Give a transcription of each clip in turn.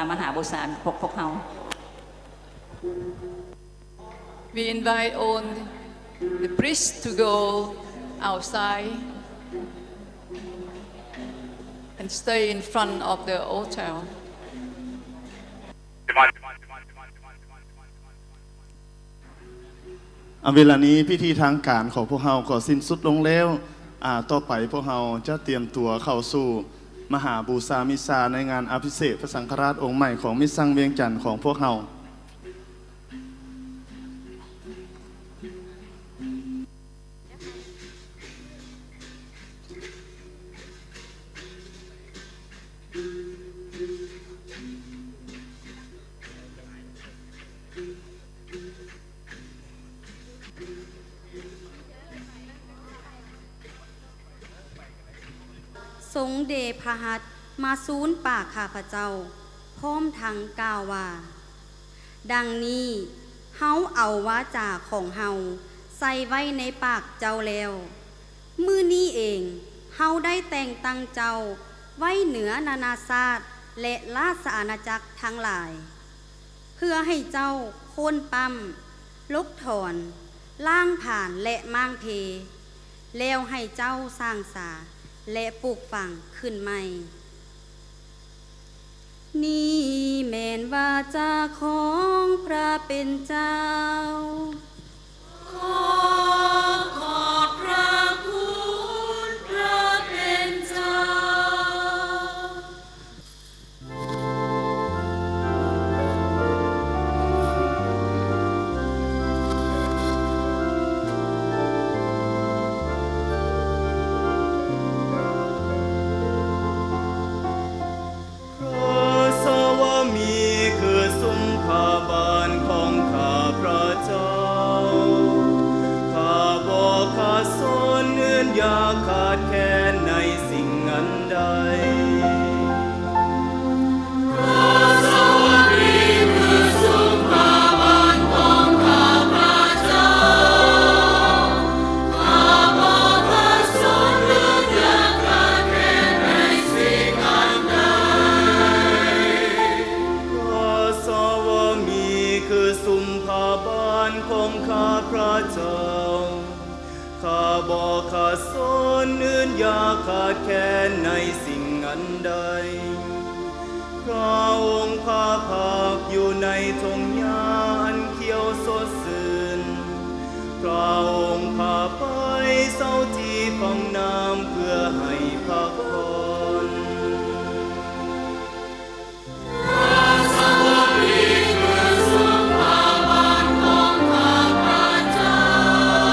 ມາຫາບູຊາພວກ ພວກເຮົາ. We invite all the priests to go outside and stay in front of the altar. ອາ ເວລານີ້ພິທີທາງການຂອງພວກເຮົາກໍສິ້ນສຸດລົງແລ້ວ. ອາ ຕໍ່ໄປພວກເຮົາຈະຕຽມຕົວເຂົ້າສູ່ມະຫາບູຊາມິດຊາ ໃນງານອະພິເສກພະສັງຄະລາດອົງໃໝ່ຂອງມິດຊັງວຽງຈັນຂອງພວກເຮົາ. ຊົງເດພະຫັດມາຊູນປາກຂ້າພະເຈົ້າ, ພ້ອມທັງກ່າວວ່າ, ດັ່ງນີ້ເຮົາເອົາວາຈາຂອງເຮົາໃສ່ໄວ້ໃນປາກເຈົ້າແລ້ວ. ມື້ນີ້ເອງເຮົາໄດ້ແຕ່ງຕັ້ງເຈົ້າໄວ້ເໜືອນານາຊາດ ແລະ ລາຊະອານາຈັກທັງຫຼາຍ, ເພື່ອໃຫ້ເຈົ້າໂຄ່ນປ້ຳ, ລົກຖອນ, ລ້າງຜານ ແລະ ມ້າງເພ, ແລ້ວໃຫ້ເຈົ້າສ້າງສາ ແລະ ປູກຝັງຂຶ້ນໃໝ່. ນີ້ແມ່ນວາຈາຂອງພຣະເປັນເຈົ້າ. ຂໍຂອບພຣະຄຸນພຣະເປັນເຈົ້າ. ພຣະສະວາມີຄືຊຸມຜ້າບ້ານຂອງຂ້າພຣະເຈົ້າ, ຂ້າບໍ່ຂາດສົນອື່ນຢາກຂາດແຄນໃນສິ່ງອັນໃດ. ພຣະສະວາມີຄືຊຸມຜ້າບ້ານຂອງຂ້າພຣະເຈົ້າ, ຂ້າບໍ່ຂາດສົນຫຼືຢາກຂາດແຄນໃນສິ່ງອັນໃດ. ພຣະສະວາມີຄືຊຸມຜ້າບ້ານຂອງຂ້າພຣະເຈົ້າ, ຂ້າບໍ່ຂາດສົນອື່ນຢາກຂາດແຄນໃນສິ່ງອັນໃດ. ພຣະອົງພາພັກຢູ່ໃນທົ່ງຫຍ້າອັນຂຽວສົດຊື່ນ, ພຣະອົງພາໄປເຊົາທີ່ຝັ່ງນ້ຳເພື່ອໃຫ້ພັກຜ່ອນ. ພຣະສະວາມີຄືຊຸມຜ້າບ້ານຂອງຂ້າພຣະເຈົ້າ,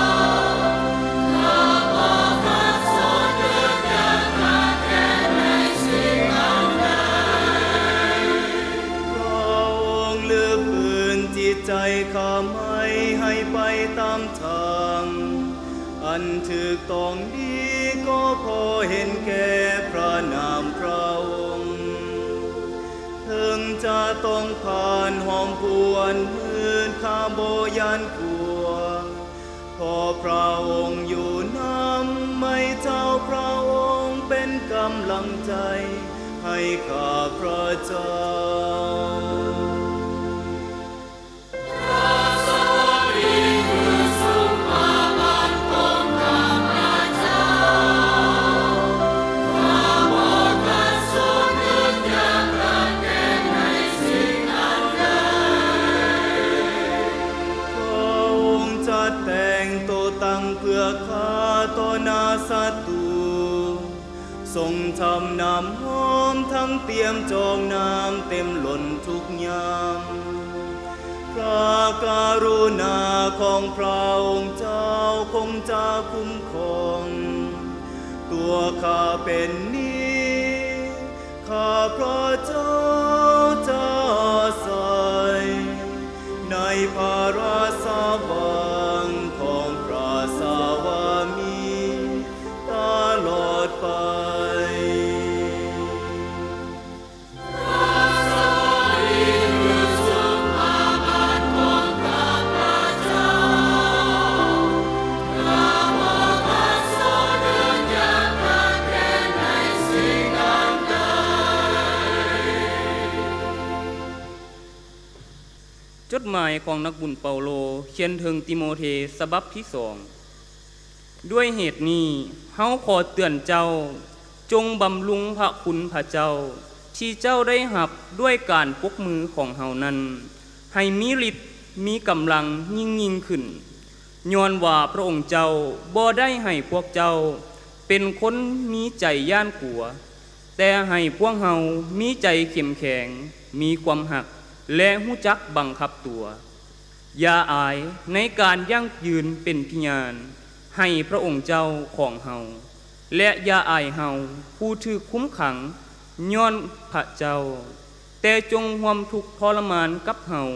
ຂ້າບໍ່ຂາດສົນຫຼືຢາກຂາດແຄນໃນສິ່ງອັນໃດ. ພຣະອົງລຶບຟື້ນຈິດໃຈຂ້າໃໝ່ໃຫ້ໄປຕາມທາງອັນຖືກຕ້ອງດີ, ກໍເພາະເຫັນແກ່ພຣະນາມພຣະອົງ. ເຖິງຈະຕ້ອງຜ່ານຮ່ອມຜູ້ອັນມືດ, ຂ້າບໍ່ຢ້ານກົວ, ເພາະພຣະອົງຢູ່ນຳ, ໄມ້ເທົ້າພຣະອົງເປັນກຳລັງໃຈໃຫ້ຂ້າພຣະເຈົ້າ. ພຣະສະວາມີຄືຊຸມຜ້າບ້ານຂອງຂ້າພຣະເຈົ້າ, ຂ້າບໍ່ຂາດສົນອື່ນຢາກຂາດແຄນໃນສິ່ງອັນໃດ. ພຣະອົງຈັດແຕ່ງໂຕະຕັ່ງເພື່ອຂ້າຕໍ່ໜ້າສັດຕູ, ຊົງທຳນ້ຳຫອມ ທັງຕຽມຈອກນ້ຳເຕັມລົ້ນທຸກຍາມ. ພຣະກະລຸນາຂອງພຣະອົງເຈົ້າຄົງຈະຄຸ້ມຄອງຕົວຂ້າເປັນນິດ. ຂ້າພຣະເຈົ້າຈະອາໄສໃນພຣະລາຊະວັງຂອງພຣະສະວາມີຕະຫຼອດໄປ. ພຣະສະວາມີຄືຊຸມຜ້າບ້ານຂອງຂ້າພຣະເຈົ້າ, ຂ້າບໍ່ຂາດສົນອື່ນຢາກຂາດແຄນໃນສິ່ງອັນໃດ. ຈົດໝາຍຂອງນັກບຸນເປົາໂລ ຂຽນເຖິງຕີໂມເທ ສະບັບທີສອງ. ດ້ວຍເຫດນີ້, ເຮົາຂໍເຕືອນເຈົ້າ, ຈົ່ງບຳລຸງພະຄຸນພະເຈົ້າ ທີ່ເຈົ້າໄດ້ຮັບດ້ວຍການປົກມືຂອງເຮົານັ້ນ, ໃຫ້ມີລິດ, ມີກຳລັງຍິ່ງໆຂຶ້ນ, ຍ້ອນວ່າພະອົງເຈົ້າບໍ່ໄດ້ໃຫ້ພວກເຈົ້າເປັນຄົນມີໃຈຢ້ານກົວ, ແຕ່ໃຫ້ພວກເຮົາມີໃຈເຂັ້ມແຂງ, ມີຄວາມຮັກ ແລະ ຮູ້ຈັກບັງຄັບຕົວ. ຢ່າອາຍໃນການຢັ້ງຢືນເປັນພະຍານໃຫ້ພະອົງເຈົ້າຂອງເຮົາ, ແລະ ຢ່າອາຍເຮົາຜູ້ຖືກຄຸມຂັງຍ້ອນພະເຈົ້າ, ແຕ່ຈົ່ງຮ່ວມທຸກທໍລະມານກັບເຮົາ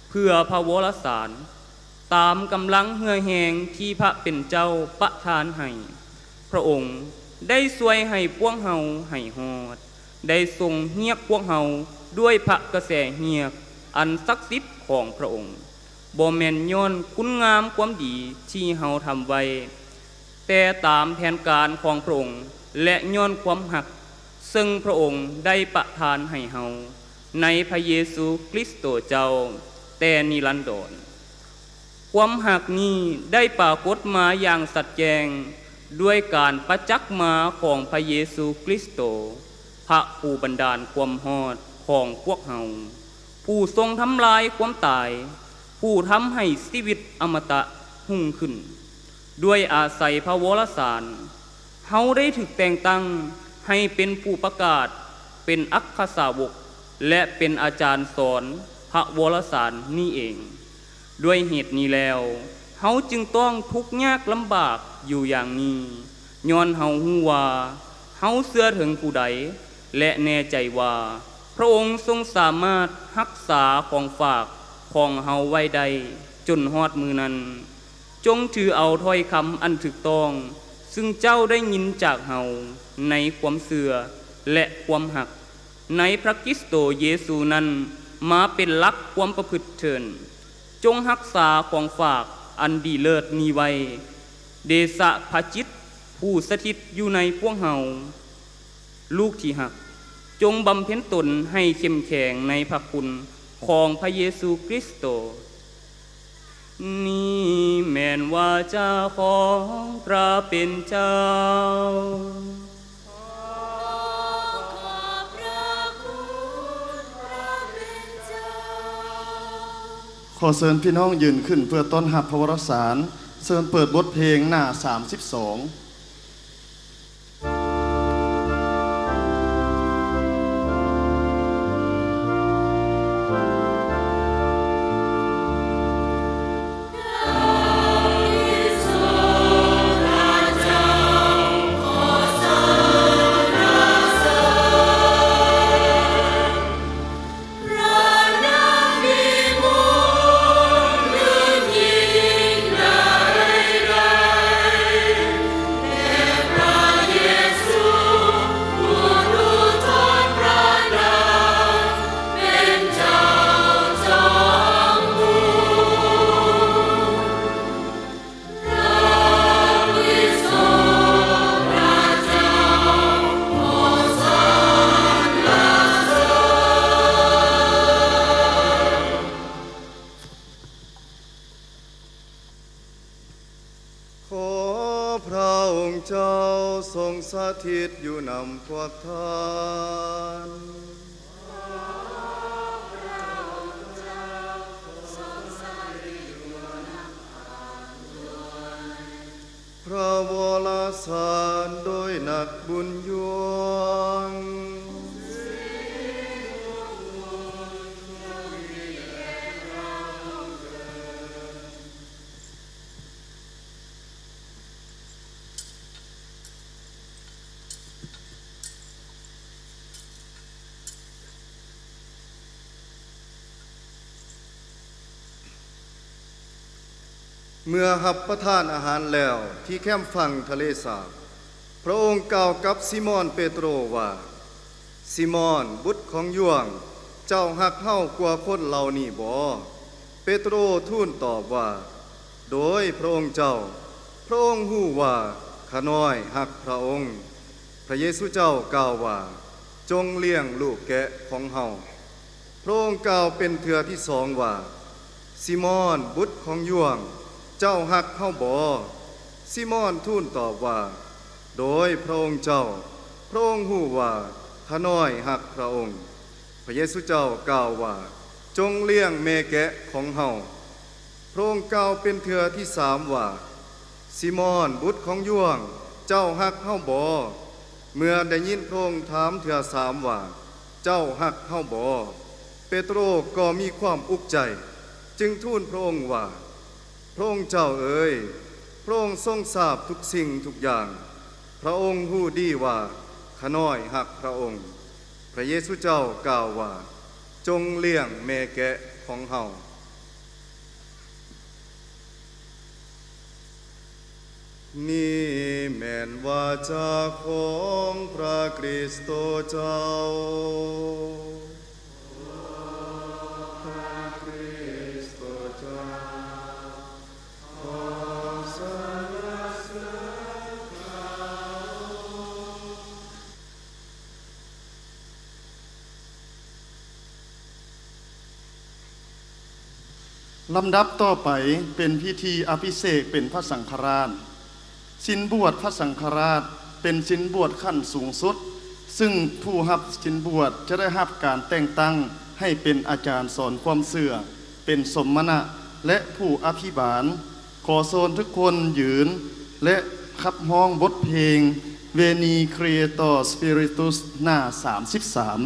ເພື່ອພະວໍລະສານ, ຕາມກຳລັງເຫື່ອແຮງທີ່ພະເປັນເຈົ້າປະທານໃຫ້. ພະອົງໄດ້ຊ່ວຍໃຫ້ພວກເຮົາໃຫ້ຮອດ, ໄດ້ຊົງຮຽກພວກເຮົາດ້ວຍພະກະແສຮຽກອັນສັກສິດຂອງພະອົງ, ບໍ່ແມ່ນຍ້ອນຄຸນງາມຄວາມດີທີ່ເຮົາທຳໄວ້, ແຕ່ຕາມແຜນການຂອງພະອົງ ແລະ ຍ້ອນຄວາມຮັກເຊິ່ງພະອົງໄດ້ປະທານໃຫ້ເຮົາໃນພະເຢຊູຄຣິສໂຕເຈົ້າແຕ່ນິລັນດອນ. ຄວາມຮັກນີ້ໄດ້ປາກົດມາຢ່າງຊັດແຈ້ງດ້ວຍການປະຈັກມາຂອງພະເຢຊູຄຣິສໂຕ, ພະຜູ້ບັນດານຄວາມຮອດຂອງພວກເຮົາ, ຜູ້ຊົງທຳລາຍຄວາມຕາຍ, ຜູ້ທຳໃຫ້ຊີວິດອະມະຕະຮຸ່ງຂຶ້ນ. ດ້ວຍອາໄສພະວໍລະສານ, ເຮົາໄດ້ຖືກແຕ່ງຕັ້ງໃຫ້ເປັນຜູ້ປະກາດ, ເປັນອັກຄະສາວົກ ແລະ ເປັນອາຈານສອນພະວໍລະສານນີ້ເອງ. ດ້ວຍເຫດນີ້ແລ້ວ, ເຮົາຈຶ່ງຕ້ອງທຸກຍາກລຳບາກຢູ່ຢ່າງນີ້, ຍ້ອນເຮົາຮູ້ວ່າເຮົາເຊື່ອເຖິງຜູ້ໃດ ແລະ ແນ່ໃຈວ່າພະອົງຊົງສາມາດຮັກສາຂອງຝາກຂອງເຮົາໄວ້ໄດ້ຈົນຮອດມື້ນັ້ນ. ຈົ່ງຖືເອົາຖ້ອຍຄຳອັນຖືກຕ້ອງ ຊຶ່ງເຈົ້າໄດ້ຍິນຈາກເຮົາໃນຄວາມເຊື່ອ ແລະ ຄວາມຮັກໃນພະຄຣິສໂຕເຢຊູນັ້ນມາເປັນຫຼັກຄວາມປະພຶດເທີ້ນ. ຈົ່ງຮັກສາຂອງຝາກອັນດີເລີດນີ້ໄວ້. ເດຊະພະຈິດຜູ້ສະຖິດຢູ່ໃນພວກເຮົາ. ລູກທີ່ຮັກ, ຈົ່ງບຳເພັນຕົນໃຫ້ເຂັ້ມແຂງໃນພະຄຸນຂອງພະເຢຊູຄຣິສໂຕ. ນີ້ແມ່ນວາຈາຂອງພຣະເປັນເຈົ້າ. ຂໍເຊີນພີ່ນ້ອງຢືນຂຶ້ນເພື່ອຕ້ອນຮັບພະວໍລະສານ. ເຊີນເປີດບົດເພງໜ້າສາມສິບສອງ. ຂໍພຣະອົງເຈົ້າຊົງສະຖິດຢູ່ນຳພວກທ່ານ. ພະວໍລະສານໂດຍນັກບຸນຢວງ. ເມື່ອຮັບປະທານອາຫານແລ້ວທີ່ແຄມຝັ່ງທະເລສາບ, ພຣະອົງກ່າວກັບຊີມອນເປໂຕຣວ່າ, ຊີມອນ, ບຸດຂອງຢວງ, ເຈົ້າຮັກເຮົາກວ່າຄົນເຫຼົ່ານີ້ບໍ? ເປໂຕຣທູນຕອບວ່າ, ໂດຍພຣະອົງເຈົ້າ, ພຣະອົງຮູ້ວ່າຂ້ານ້ອຍຮັກພຣະອົງ. ພຣະເຢຊູເຈົ້າກ່າວວ່າ, ຈົ່ງລ້ຽງລູກແກະຂອງເຮົາ. ພຣະອົງກ່າວເປັນເທື່ອທີສອງວ່າ, ຊີມອນ ບຸດຂອງຢວງ, ເຈົ້າຮັກເຮົາບໍ? ຊີມອນທູນຕອບວ່າ, ໂດຍພະອົງເຈົ້າ, ພະອົງຮູ້ວ່າຂ້ານ້ອຍຮັກພະອົງ. ພະເຢຊູເຈົ້າກ່າວວ່າ, ຈົ່ງລ້ຽງແມ່ແກະຂອງເຮົາ. ພະອົງກ່າວເປັນເທື່ອທີສາມວ່າ, ຊີມອນ ບຸດຂອງຢວງ, ເຈົ້າຮັກເຮົາບໍ? ເມື່ອໄດ້ຍິນພະອົງຖາມເທື່ອສາມວ່າ, ເຈົ້າຮັກເຮົາບໍ? ເປໂຕຣກໍມີຄວາມອຸກໃຈ, ຈຶ່ງທູນພະອົງວ່າ, ພະອົງເຈົ້າເອີຍ, ພະອົງຊົງຊາບທຸກສິ່ງທຸກຢ່າງ, ພະອົງຮູ້ດີວ່າຂ້ານ້ອຍຮັກພະອົງ. ພະເຢຊູເຈົ້າກ່າວວ່າ, ຈົ່ງລ້ຽງແມ່ແກະຂອງເຮົາ. ນີ້ແມ່ນວາຈາຂອງພະຄຣິສໂຕເຈົ້າ. ລຳດັບຕໍ່ໄປເປັນພິທີອະພິເສກເປັນພະສັງຄະລາດ. ສິນບວດພະສັງຄະລາດເປັນສິນບວດຂັ້ນສູງສຸດ, ຊຶ່ງຜູ້ຮັບສິນບວດຈະໄດ້ຮັບການແຕ່ງຕັ້ງໃຫ້ເປັນອາຈານສອນຄວາມເຊື່ອ, ເປັນສົມມະນະ ແລະ ຜູ້ອະພິບານ. ຂໍເຊີນທຸກຄົນຢືນ ແລະ ຂັບຮ້ອງບົດເພງ Veni Creator Spiritus ໜ້າສາມສິບສາມ.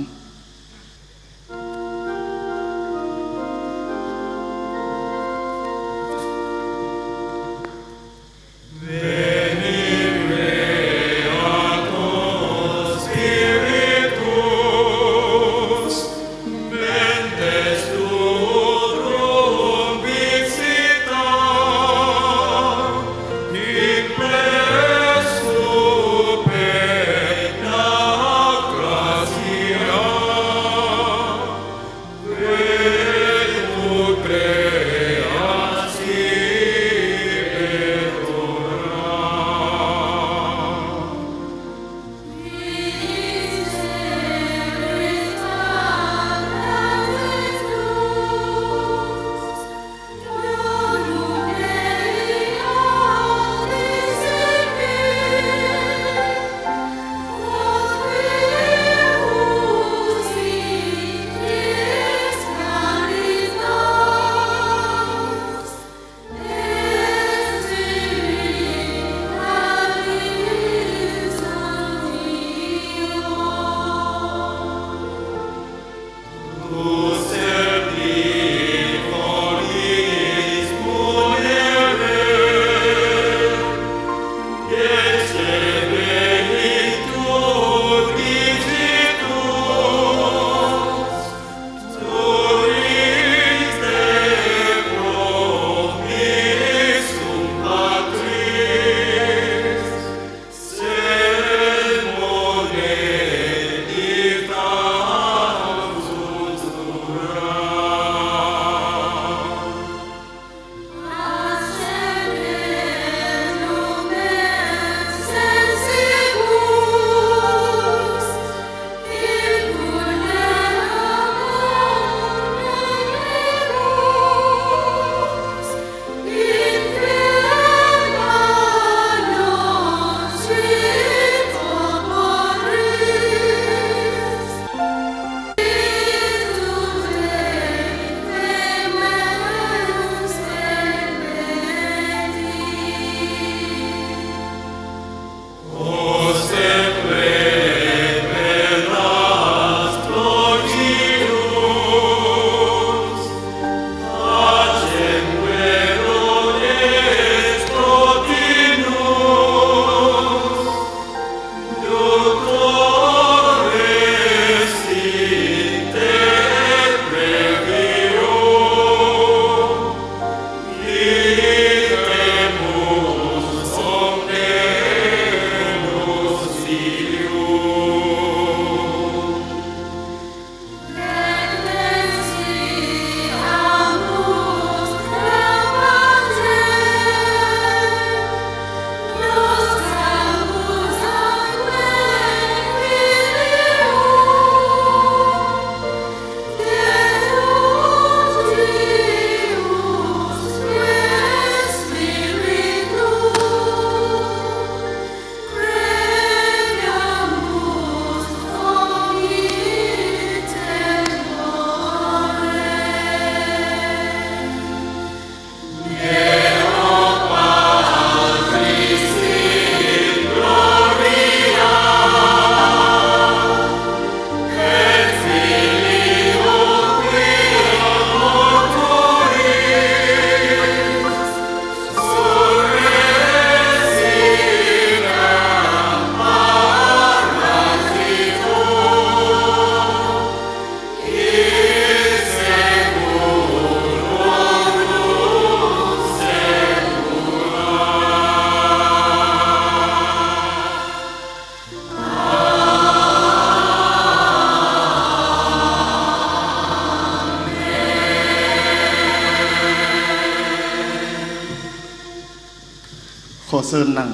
ຂໍເຊີນນັ່ງ.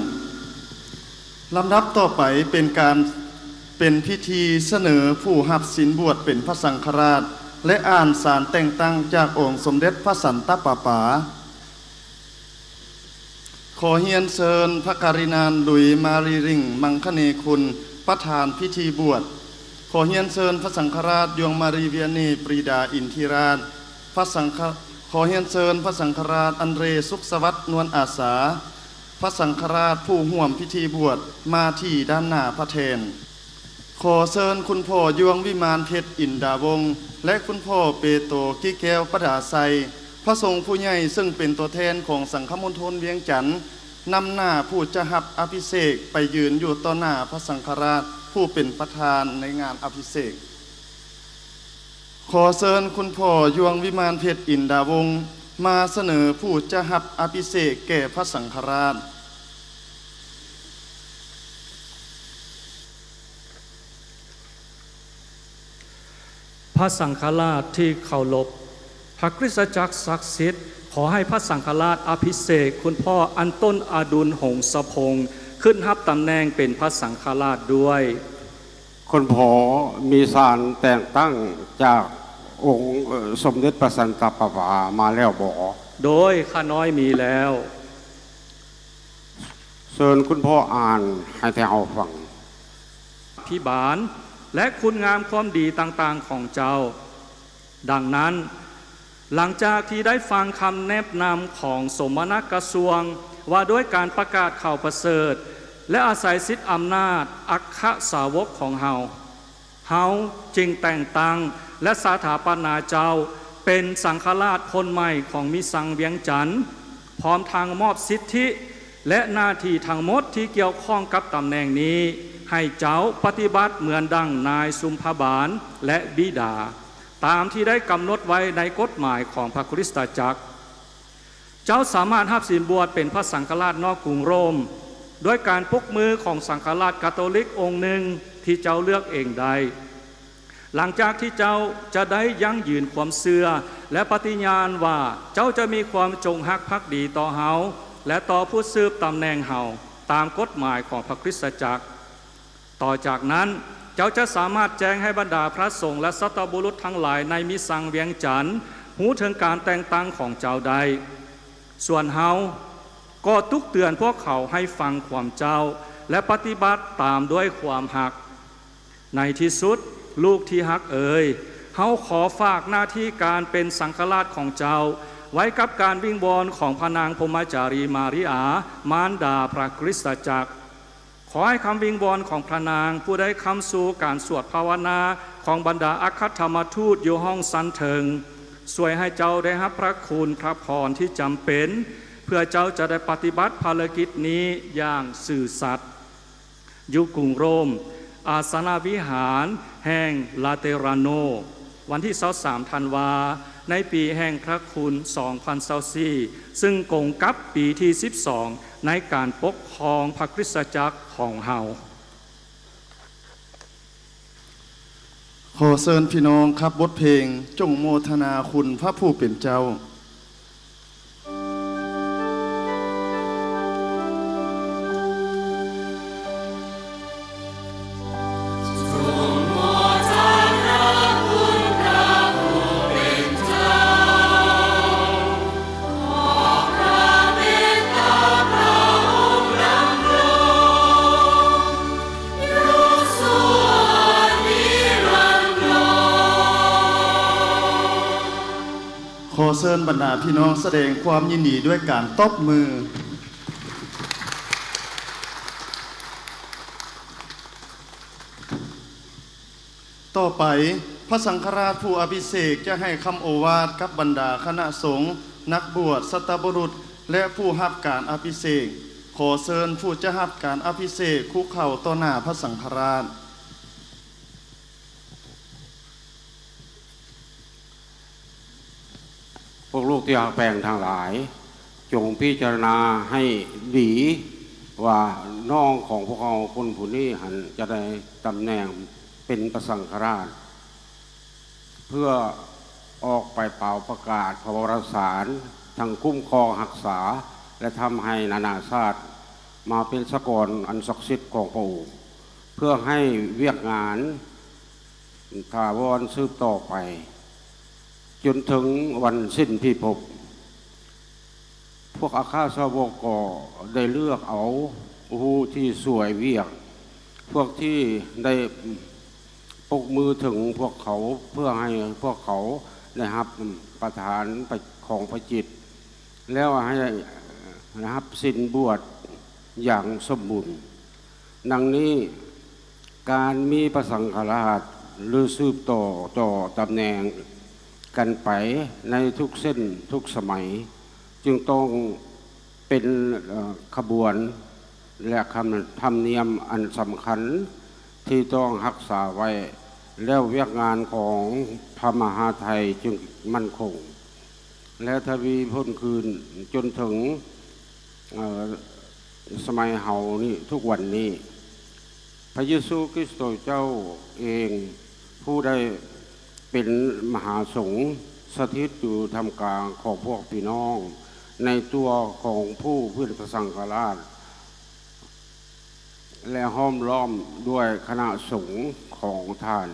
ລຳດັບຕໍ່ໄປເປັນການ ເປັນພິທີສະເໜີຜູ້ຮັບສິນບວດເປັນພະສັງຄະລາດ ແລະ ອ່ານສານແຕ່ງຕັ້ງຈາກອົງສົມເດັດພະສັນຕະປາປາ. ຂໍຮຽນເຊີນພະກາລິນານ ລຸຍ ມາຣີຣິງ ມັງຄະເນຄຸນ ປະທານພິທີບວດ. ຂໍຮຽນເຊີນພະສັງຄະລາດ ຢວງມາຣີ ວຽນນີ ປຣີດາ ອິນທິລາດ ພະສັງຄະ ຂໍຮຽນເຊີນພະສັງຄະລາດ ອັນເຣ ສຸກສະຫວັດ ນວນອາສາ ພະສັງຄະລາດຜູ້ຮ່ວມພິທີບວດ ມາທີ່ດ້ານໜ້າພະແທ່ນ. ຂໍເຊີນຄຸນພໍ່ ຢວງວິມານເພັດ ອິນດາວົງ ແລະ ຄຸນພໍ່ເປໂຕ ກິແກ້ວ ປະດາໄຊ ພະສົງຜູ້ໃຫຍ່ເຊິ່ງເປັນຕົວແທນຂອງສັງຄະມົນທົນວຽງຈັນ ນຳໜ້າຜູ້ຈະຮັບອະພິເສກໄປຢືນຢູ່ຕໍ່ໜ້າພະສັງຄະລາດຜູ້ເປັນປະທານໃນງານອະພິເສກ. ຂໍເຊີນຄຸນພໍ່ ຢວງວິມານເພັດ ອິນດາວົງ ມາສະເໜີຜູ້ຈະຮັບອະພິເສກແກ່ພະສັງຄະລາດ. ພະສັງຄະລາດທີ່ເຄົາລົບ, ພະຄຣິສຕະຈັກສັກສິດ, ຂໍໃຫ້ພະສັງຄະລາດອະພິເສກຄຸນພໍ່ ອັນຕົ້ນອະດຸນ ຫົງສະພົງ ຂຶ້ນຮັບຕຳແໜ່ງເປັນພະສັງຄະລາດດ້ວຍ. ຄຸນພໍ່ມີສານແຕ່ງຕັ້ງຈາກອົງ ເອີ ສົມເດັດພະສັນຕະປາປາມາແລ້ວບໍ? ໂດຍຂ້ານ້ອຍມີແລ້ວ. ເຊີນຄຸນພໍ່ອ່ານໃຫ້ແຕ່ເຮົາຟັງ. ພິບານ ແລະ ຄຸນງາມຄວາມດີຕ່າງໆຂອງເຈົ້າ. ດັ່ງນັ້ນ, ຫຼັງຈາກທີ່ໄດ້ຟັງຄຳແນະນຳຂອງສົມນະກະຊວງວ່າດ້ວຍການປະກາດຂ່າວປະເສີດ ແລະ ອາໄສສິດອຳນາດອັກຄະສາວົກຂອງເຮົາ, ເຮົາຈຶ່ງແຕ່ງຕັ້ງ ແລະ ສະຖາປະນາເຈົ້າເປັນສັງຄະລາດຄົນໃໝ່ຂອງມິສັງວຽງຈັນ, ພ້ອມທັງມອບສິດທິ ແລະ ໜ້າທີ່ທັງໝົດທີ່ກ່ຽວຂ້ອງກັບຕຳແໜ່ງນີ້ ໃຫ້ເຈົ້າປະຕິບັດເໝືອນດັ່ງນາຍຊຸມພະບານ ແລະ ບິດາ, ຕາມທີ່ໄດ້ກຳນົດໄວ້ໃນກົດໝາຍຂອງພະຄຣິສຕະຈັກ. ເຈົ້າສາມາດຮັບສິນບວດເປັນພະສັງຄະລາດນອກກຸງໂຣມ ດ້ວຍການປົກມືຂອງສັງຄະລາດກາໂຕລິກອົງໜຶ່ງທີ່ເຈົ້າເລືອກເອງໄດ້. ຫຼັງຈາກທີ່ເຈົ້າຈະໄດ້ຢັ້ງຢືນຄວາມເຊື່ອ ແລະ ປະຕິຍານວ່າເຈົ້າຈະມີຄວາມຈົງຮັກພັກດີຕໍ່ເຮົາ ແລະ ຕໍ່ຜູ້ສືບຕຳແໜ່ງເຮົາຕາມກົດໝາຍຂອງພະຄຣິສຕະຈັກ. ຕໍ່ຈາກນັ້ນ, ເຈົ້າຈະສາມາດແຈ້ງໃຫ້ບັນດາພະສົງ ແລະ ສັດຕະບຸລຸດທັງຫຼາຍໃນມິສັງວຽງຈັນ ຮູ້ເຖິງການແຕ່ງຕັ້ງຂອງເຈົ້າໄດ້. ສ່ວນເຮົາກໍຕຸກເຕືອນພວກເຂົາໃຫ້ຟັງຄວາມເຈົ້າ ແລະ ປະຕິບັດຕາມດ້ວຍຄວາມຮັກ. ໃນທີ່ສຸດ, ລູກທີ່ຮັກເອີຍ, ເຮົາຂໍຝາກໜ້າທີ່ການເປັນສັງຄະລາດຂອງເຈົ້າໄວ້ກັບການວິງວອນຂອງພະນາງພົມມະຈາລີມາລິອາ, ມານດາພະຄຣິສຕະຈັກ. ຂໍໃຫ້ຄຳວິງວອນຂອງພະນາງ ຜູ້ໄດ້ຄ້ຳຊູການສວດພາວະນາຂອງບັນດາອັກຄະທຳມະທູດຢູ່ຫ້ອງຊັ້ນເທິງ ຊ່ວຍໃຫ້ເຈົ້າໄດ້ຮັບພະຄຸນພະພອນທີ່ຈຳເປັນ ເພື່ອເຈົ້າຈະໄດ້ປະຕິບັດພາລະກິດນີ້ຢ່າງຊື່ສັດ. ຢູ່ກຸງໂຣມ, ອາສະນະວິຫານແຫ່ງລາເຕຣາໂນ. ວັນທີຊາວສາມທັນວາ ໃນປີແຫ່ງພະຄຸນສອງພັນຊາວສີ່ ຊຶ່ງກົງກັບປີທີສິບສອງໃນການປົກຄອງພະຄຣິສຕະຈັກຂອງເຮົາ. ຂໍເຊີນພີ່ນ້ອງຂັບບົດເພງ ຈົ່ງໂມທະນາຄຸນພະຜູ້ເປັນເຈົ້າ. ຂໍເຊີນບັນດາພີ່ນ້ອງສະແດງຄວາມຍິນດີດ້ວຍການຕົບມື. ຕໍ່ໄປ, ພະສັງຄະລາດຜູ້ອະພິເສກຈະໃຫ້ຄຳໂອວາດກັບບັນດາຄະນະສົງ, ນັກບວດ, ສັດຕະບຸລຸດ ແລະ ຜູ້ຮັບການອະພິເສກ. ຂໍເຊີນຜູ້ຈະຮັບການອະພິເສກຄຸກເຂົ່າຕໍ່ໜ້າພະສັງຄະລາດ. ພວກລູກທີ່ຮັກແພງທັງຫຼາຍ, ຈົ່ງພິຈາລະນາໃຫ້ດີວ່ານ້ອງຂອງພວກເຮົາຄົນຜູ້ນີ້ຫັ້ນຈະໄດ້ຕຳແໜ່ງເປັນພະສັງຄະລາດ ເພື່ອອອກໄປເປົ່າປະກາດພະວະລະສານ ທັງຄຸ້ມຄອງຮັກສາ ແລະ ທຳໃຫ້ນານາຊາດ ມາເປັນສະກອນອັນສັກສິດຂອງພະອົງ ເພື່ອໃຫ້ວຽກງານຖາວອນສືບຕໍ່ໄປ ຈົນເຖິງວັນສິ້ນພິພົບ. ພວກອັກຄະສາວົກກໍໄດ້ເລືອກເອົາຜູ້ທີ່ຊ່ວຍວຽກ ພວກທີ່ໄດ້ປົກມືເຖິງພວກເຂົາ ເພື່ອໃຫ້ພວກເຂົາໄດ້ຮັບປະທານຂອງພະຈິດ ແລ້ວໃຫ້ຮັບສິນບວດຢ່າງສົມບູນ. ດັ່ງນີ້, ການມີພະສັງຄະລາດ ຫຼື ສືບຕໍ່ ຕໍ່ຕຳແໜ່ງກັນໄປໃນທຸກເສັ້ນທຸກສະໄໝ ຈຶ່ງຕ້ອງເປັນ ເອີ ຂະບວນ ແລະ ຄຳ ທຳນຽມອັນສຳຄັນທີ່ຕ້ອງຮັກສາໄວ້ ແລ້ວວຽກງານຂອງພະມະຫາໄທຈຶ່ງໝັ້ນຄົງ ແລະ ທະວີພົ້ນຄືນຈົນເຖິງ ເອີ ສະໄໝເຮົານີ້ ທຸກວັນນີ້. ພະເຢຊູຄຣິສໂຕເຈົ້າເອງ ຜູ້ໄດ້ເປັນມະຫາສົງ ສະຖິດຢູ່ທ່າມກາງຂອງພວກພີ່ນ້ອງ ໃນຕົວຂອງຜູ້ເປັນພະສັງຄະລາດ ແລະ ຫ້ອມລ້ອມດ້ວຍຄະນະສົງຂອງທ່ານ.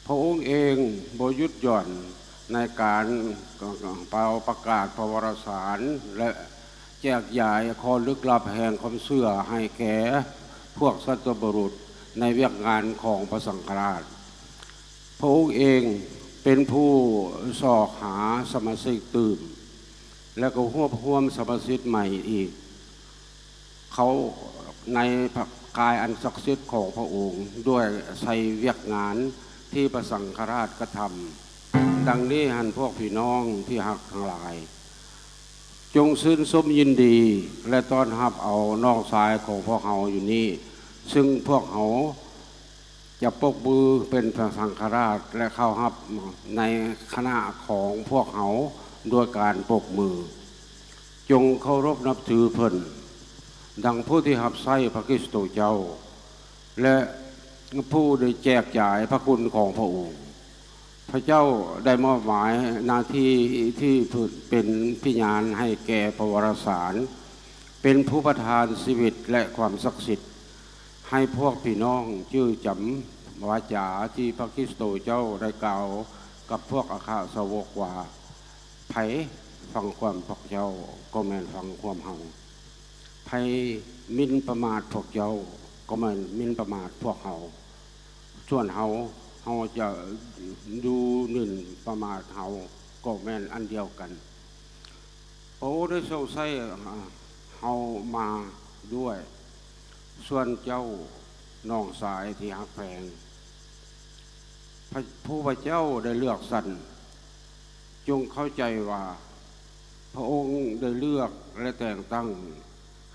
ພະອົງເອງບໍ່ຢຸດຢ່ອນໃນການເປົ່າປະກາດພະວະຣະສານ ແລະ ແຈກຢາຍຂໍ້ລຶກລັບແຫ່ງຄວາມເຊື່ອໃຫ້ແກ່ພວກສັດຕະບຸລຸດໃນວຽກງານຂອງພະສັງຄະລາດ. ພະອົງເອງເປັນຜູ້ຊອກຫາສະມາຊິກຕື່ມ ແລະ ກໍຮວບຮວມສະມາຊິກໃໝ່ອີກ ເຂົ້າໃນພະກາຍອັນສັກສິດຂອງພະອົງ ດ້ວຍໃສ່ວຽກງານທີ່ພະສັງຄະລາດກະທຳ. ດັ່ງນີ້ຫັ້ນ ພວກພີ່ນ້ອງທີ່ຮັກທັງຫຼາຍ, ຈົ່ງຊື່ນຊົມຍິນດີ ແລະ ຕ້ອນຮັບເອົານ້ອງຊາຍຂອງພວກເຮົາຢູ່ນີ້, ຊຶ່ງພວກເຮົາ ຈະປົກມືເປັນພະສັງຄະລາດ ແລະ ເຂົ້າຮັບໃນຄະນະຂອງພວກເຮົາດ້ວຍການປົກມື. ຈົ່ງເຄົາລົບນັບຖືເພິ່ນ ດັ່ງຜູ້ທີ່ຮັບໃຊ້ພະຄຣິສໂຕເຈົ້າ ແລະ ຜູ້ໄດ້ແຈກຢາຍພະຄຸນຂອງພະອົງ. ພະເຈົ້າໄດ້ມອບໝາຍໜ້າທີ່ທີ່ເປັນພິຍານໃຫ້ແກ່ພະວະຣະສານ, ເປັນຜູ້ປະທານຊີວິດ ແລະ ຄວາມສັກສິດ ໃຫ້ພວກພີ່ນ້ອງຈື່ຈຳວາຈາທີ່ພະຄຣິສໂຕເຈົ້າໄດ້ກ່າວກັບພວກອັກຄະສາວົກວ່າ, ໃຜຟັງຄວາມພວກເຈົ້າກໍແມ່ນຟັງຄວາມເຮົາ, ໃຜໝິ່ນປະໝາດພວກເຈົ້າກໍແມ່ນໝິ່ນປະໝາດພວກເຮົາ. ສ່ວນເຮົາ, ເຮົາຈະດູໝິ່ນປະໝາດເຮົາກໍແມ່ນອັນດຽວກັນ. ພະອົງໄດ້ຊົງໃຊ້ເຮົາມາດ້ວຍ. ສ່ວນເຈົ້າ, ນ້ອງຊາຍທີ່ຮັກແພງ, ພະ, ຜູ້ພະເຈົ້າໄດ້ເລືອກສັນ, ຈົ່ງເຂົ້າໃຈວ່າ ພະອົງໄດ້ເລືອກ ແລະ ແຕ່ງຕັ້ງ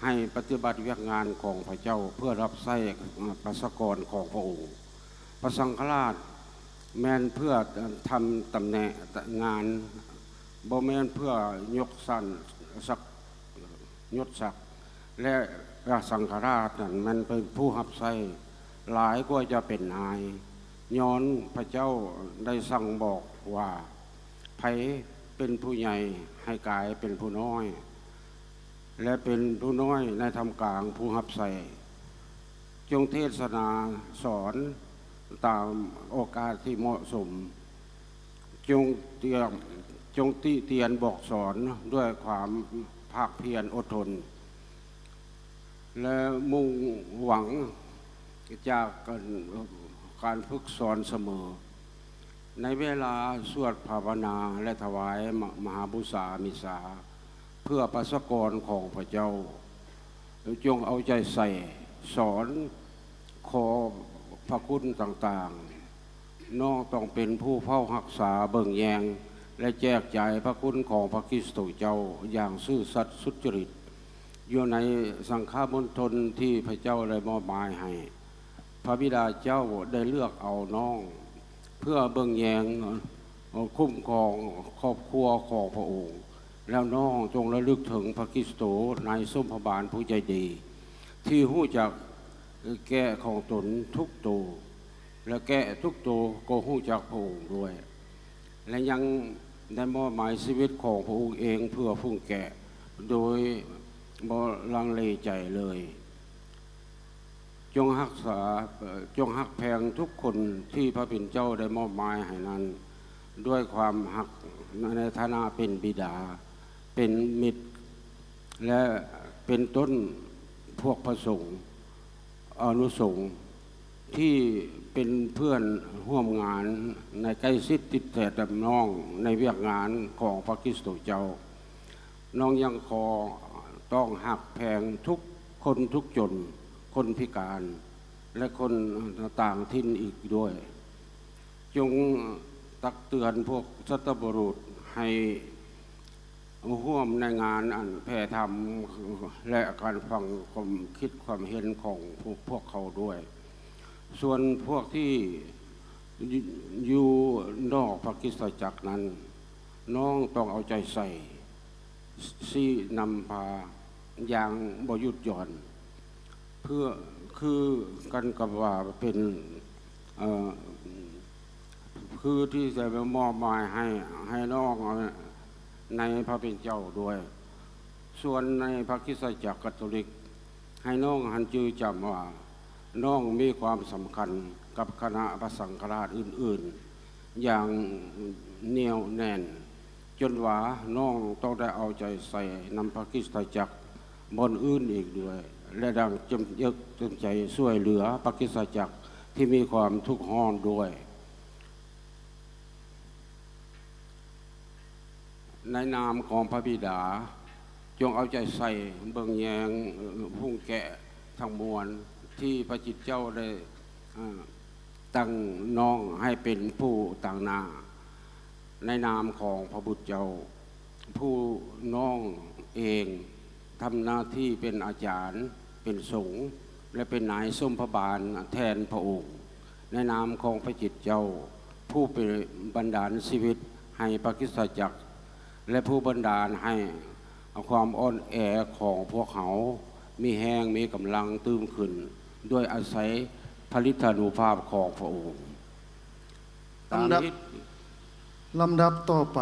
ໃຫ້ປະຕິບັດວຽກງານຂອງພະເຈົ້າ ເພື່ອຮັບໃຊ້ປະຊາກອນຂອງພະອົງ. ພະສັງຄະລາດແມ່ນເພື່ອທຳຕຳແໜ່ງງານ, ບໍ່ແມ່ນເພື່ອຍົກຊັ້ນສັກ ຍົດສັກ ແລະ ພະສັງຄະລາດນັ້ນແມ່ນເປັນຜູ້ຮັບໃຊ້ຫຼາຍກວ່າຈະເປັນນາຍ, ຍ້ອນພະເຈົ້າໄດ້ສັ່ງບອກວ່າ, ໃຜເປັນຜູ້ໃຫຍ່ໃຫ້ກາຍເປັນຜູ້ນ້ອຍ ແລະ ເປັນຜູ້ນ້ອຍໃນທ່າມກາງຜູ້ຮັບໃຊ້. ຈົ່ງເທດສະໜາສອນຕາມໂອກາດທີ່ເໝາະສົມ. ຈົ່ງຕຽມ, ຈົ່ງຕິຕຽນບອກສອນດ້ວຍຄວາມພາກພຽນອົດທົນ ແລະ ມຸ່ງຫວັງຈາກການ, ການຝຶກສອນສະເໝີ. ໃນເວລາສວດພາວະນາ ແລະ ຖວາຍມະ, ມະຫາບູຊາມິສາ ເພື່ອປະຊາກອນຂອງພະເຈົ້າ, ຈົ່ງເອົາໃຈໃສ່ສອນຂໍ້ພະຄຸນຕ່າງໆ. ນ້ອງຕ້ອງເປັນຜູ້ເຝົ້າຮັກສາເບິ່ງແຍງ ແລະ ແຈກຈ່າຍພະຄຸນຂອງພະຄຣິສໂຕເຈົ້າຢ່າງຊື່ສັດສຸດຈະລິດ ຢູ່ໃນສັງຄະມົນທົນທີ່ພະເຈົ້າໄດ້ມອບໝາຍໃຫ້. ພະບິດາເຈົ້າໄດ້ເລືອກເອົານ້ອງເພື່ອເບິ່ງແຍງ, ຄຸ້ມຄອງຄອບຄົວຂອງພະອົງ. ແລ້ວນ້ອງຈົ່ງລະລຶກເຖິງພະຄຣິສໂຕ, ນາຍສົມພະບານຜູ້ໃຈດີ, ທີ່ຮູ້ຈັກແກະຂອງຕົນທຸກໂຕ, ແລະ ແກະທຸກໂຕກໍຮູ້ຈັກພະອົງດ້ວຍ, ແລະ ຍັງໄດ້ມອບໝາຍຊີວິດຂອງພະອົງເອງເພື່ອຝູງແກະ, ໂດຍ ບໍ່ລັງເລໃຈເລີຍ. ຈົ່ງຮັກສາ, ເອີ່, ຈົ່ງຮັກແພງທຸກຄົນທີ່ພະເປັນເຈົ້າໄດ້ມອບໝາຍໃຫ້ນັ້ນ ດ້ວຍຄວາມຮັກໃນຖານະເປັນບິດາ, ເປັນມິດ ແລະ ເປັນຕົ້ນພວກພະສົງ ອານຸສົງ ທີ່ເປັນເພື່ອນຮ່ວມງານໃນໃກ້ຊິດຕິດແທດກັບນ້ອງໃນວຽກງານຂອງພະຄຣິສຕະເຈົ້າ. ນ້ອງຍັງຂໍຕ້ອງຮັກແພງທຸກຄົນທຸກຈົນ, ຄົນພິການ ແລະ ຄົນຕ່າງຖິ່ນອີກດ້ວຍ. ຈົ່ງຕັກເຕືອນພວກສັດຕະບຸລຸດໃຫ້ຮ່ວມໃນງານອັນແຜ່ທຳ ແລະ ການຟັງຄວາມຄິດຄວາມເຫັນຂອງພວກ, ພວກເຂົາດ້ວຍ. ສ່ວນພວກທີ່ ຢູ່ນອກພະຄຣິສຕະຈັກນັ້ນ, ນ້ອງຕ້ອງເອົາໃຈໃສ່ ຊີ້ນຳພາຢ່າງບໍ່ຢຸດຢ່ອນ ເພື່ອ ຄືກັນກັບວ່າເປັນ, ເອີ່, ຄືທີ່ຈະມອບໝາຍໃຫ້, ໃຫ້ນ້ອງໃນພະເປັນເຈົ້າດ້ວຍ. ສ່ວນໃນພະຄຣິສຕະຈັກກາໂຕລິກ, ໃຫ້ນ້ອງຫັ້ນຈື່ຈຳວ່າ ນ້ອງມີຄວາມສຳຄັນກັບຄະນະພະສັງຄະລາດອື່ນໆຢ່າງໜຽວແໜ້ນ, ຈົນວ່ານ້ອງຕ້ອງໄດ້ເອົາໃຈໃສ່ນຳພະຄຣິສຕະຈັກບ່ອນອື່ນອີກດ້ວຍ ແລະ ດັ່ງເຕັມເອີກເຕັມໃຈຊ່ວຍເຫຼືອພະຄຣິສຕະຈັກທີ່ມີຄວາມທຸກຮ້ອນດ້ວຍ. ໃນນາມຂອງພະບິດາ, ຈົ່ງເອົາໃຈໃສ່ເບິ່ງແຍງຝູງແກະທັງມວນທີ່ພະຈິດເຈົ້າໄດ້, ເອີ່, ຕັ້ງນ້ອງໃຫ້ເປັນຜູ້ຕາງໜ້າ. ໃນນາມຂອງພະບຸດເຈົ້າ, ຜູ້ນ້ອງເອງທຳໜ້າທີ່ເປັນອາຈານ, ເປັນສົງ ແລະ ເປັນນາຍສົມພະບານແທນພະອົງ. ໃນນາມຂອງພະຈິດເຈົ້າ, ຜູ້ເປັນບັນດານຊີວິດໃຫ້ພະຄຣິສຕະຈັກ ແລະ ຜູ້ບັນດານໃຫ້ຄວາມອ່ອນແອຂອງພວກເຮົາມີແຮງ, ມີກຳລັງຕື່ມຂຶ້ນ ດ້ວຍອາໄສຜະລິດທານຸພາບຂອງພະອົງ. ລຳດັບ ລຳດັບຕໍ່ໄປ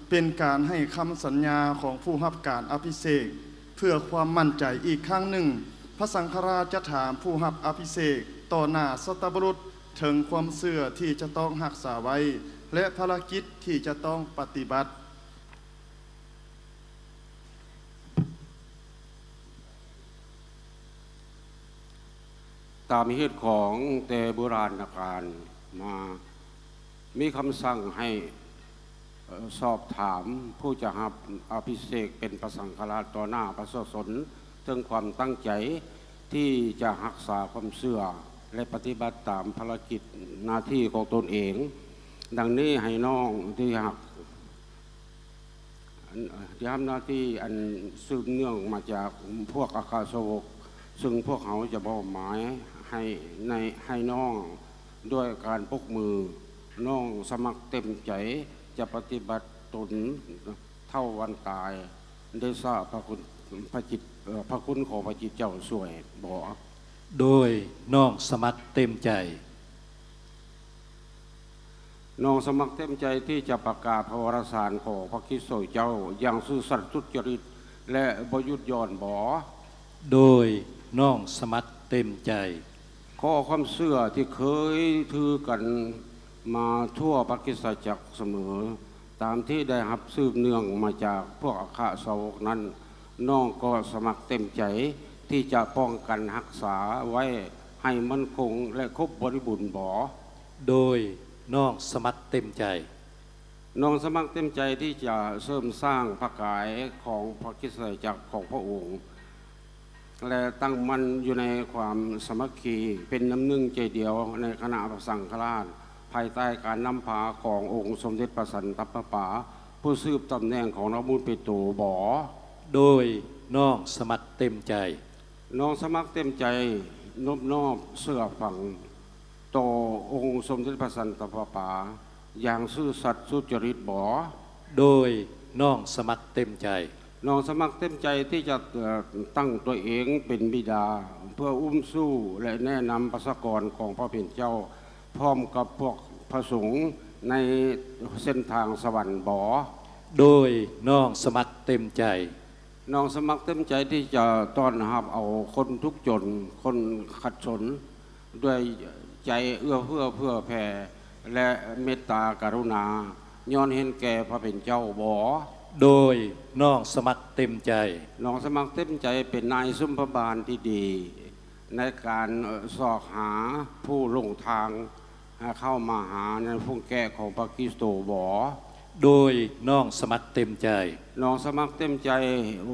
ເປັນການໃຫ້ຄຳສັນຍາຂອງຜູ້ຮັບການອະພິເສກ. ເພື່ອຄວາມໝັ້ນໃຈອີກຄັ້ງໜຶ່ງ, ພະສັງຄະລາດຈະຖາມຜູ້ຮັບອະພິເສກຕໍ່ໜ້າສັດຕະບຸລຸດເຖິງຄວາມເຊື່ອທີ່ຈະຕ້ອງຮັກສາໄວ້ ແລະ ພາລະກິດທີ່ຈະຕ້ອງປະຕິບັດ. ຕາມຮີດຄອງແຕ່ບູຮານນະການມາ, ມີຄຳສັ່ງໃຫ້, ເອີ່, ສອບຖາມຜູ້ຈະຮັບອະພິເສກເປັນພະສັງຄະລາດຕໍ່ໜ້າປະຊາຊົນເຖິງຄວາມຕັ້ງໃຈທີ່ຈະຮັກສາຄວາມເຊື່ອ ແລະ ປະຕິບັດຕາມພາລະກິດໜ້າທີ່ຂອງຕົນເອງ. ດັ່ງນີ້, ໃຫ້ນ້ອງທີ່ຮັກ ອັນ, ທີ່ຮັບໜ້າທີ່ອັນສືບເນື່ອງມາຈາກພວກອັກຄະສາວົກ, ເຊິ່ງພວກເຮົາຈະມອບໝາຍໃຫ້ໃນ, ໃຫ້ນ້ອງດ້ວຍການປົກມື. ນ້ອງສະໝັກເຕັມໃຈຈະປະຕິບັດຕົນເທົ່າວັນຕາຍ. ເດຊະພະຄຸນ, ພະຈິດ, ເອີ່, ພະຄຸນຂອງພະຈິດເຈົ້າຊ່ວຍບໍ? ໂດຍ, ນ້ອງສະໝັກເຕັມໃຈ. ນ້ອງສະໝັກເຕັມໃຈທີ່ຈະປະກາດພະວະລະສານຂອງພະຄຣິສຕະເຈົ້າຢ່າງຊື່ສັດສຸດຈະລິດ ແລະ ບໍ່ຢຸດຢ່ອນບໍ? ໂດຍ, ນ້ອງສະໝັກເຕັມໃຈ. ຂໍຄວາມເຊື່ອທີ່ເຄີຍຖືກັນມາທົ່ວພະຄຣິສຕະຈັກສະເໝີ, ຕາມທີ່ໄດ້ຮັບສືບເນື່ອງມາຈາກພວກອັກຄະສາວົກນັ້ນ, ນ້ອງກໍສະໝັກເຕັມໃຈທີ່ຈະປ້ອງກັນຮັກສາໄວ້ໃຫ້ໝັ້ນຄົງ ແລະ ຄົບບໍລິບູນບໍ? ໂດຍ, ນ້ອງສະໝັກເຕັມໃຈ. ນ້ອງສະໝັກເຕັມໃຈທີ່ຈະເສີມສ້າງພະກາຍຂອງພະຄຣິສຕະຈັກຂອງພະອົງ ແລະ ຕັ້ງໝັ້ນຢູ່ໃນຄວາມສາມັກຄີ ເປັນນ້ຳໜຶ່ງໃຈດຽວໃນຄະນະພະສັງຄະລາດ ພາຍໃຕ້ການນຳພາຂອງອົງສົມເດັດພະສັນຕະປະປາ ຜູ້ສືບຕຳແໜ່ງຂອງລາວບຸນເປໂຕບໍ? ໂດຍ, ນ້ອງສະໝັກເຕັມໃຈ. ນ້ອງສະໝັກເຕັມໃຈນົບນອບເຊື່ອຟັງຕໍ່ອົງສົມເດັດພະສັນຕະປະປາຢ່າງຊື່ສັດສຸດຈະລິດບໍ? ໂດຍ, ນ້ອງສະໝັກເຕັມໃຈ. ນ້ອງສະໝັກເຕັມໃຈທີ່ຈະ, ເອີ່, ຕັ້ງຕົວເອງເປັນບິດາ ເພື່ອອຸ້ມຊູ້ ແລະ ແນະນຳປະຊາກອນຂອງພະເປັນເຈົ້າ ພ້ອມກັບພວກພະສົງໃນເສັ້ນທາງສະຫວັນບໍ? ໂດຍ, ນ້ອງສະໝັກເຕັມໃຈ. ນ້ອງສະໝັກເຕັມໃຈທີ່ຈະຕ້ອນຮັບເອົາຄົນທຸກຈົນ, ຄົນຂັດສົນ ດ້ວຍໃຈເອື້ອເຟື້ອເຜື່ອແຜ່ ແລະ ເມດຕາກະລຸນາ ຍ້ອນເຫັນແກ່ພະເປັນເຈົ້າບໍ? ໂດຍ ນ້ອງສະໝັກເຕັມໃຈ. ນ້ອງສະໝັກເຕັມໃຈເປັນນາຍສຸມພະບານທີ່ດີ ໃນການຊອກຫາຜູ້ຫຼົງທາງ ໃຫ້ເຂົ້າມາຫາໃນຝູງແກະຂອງພະຄຣິສໂຕບໍ? ໂດຍ ນ້ອງສະໝັກເຕັມໃຈ. ນ້ອງສະໝັກເຕັມໃຈ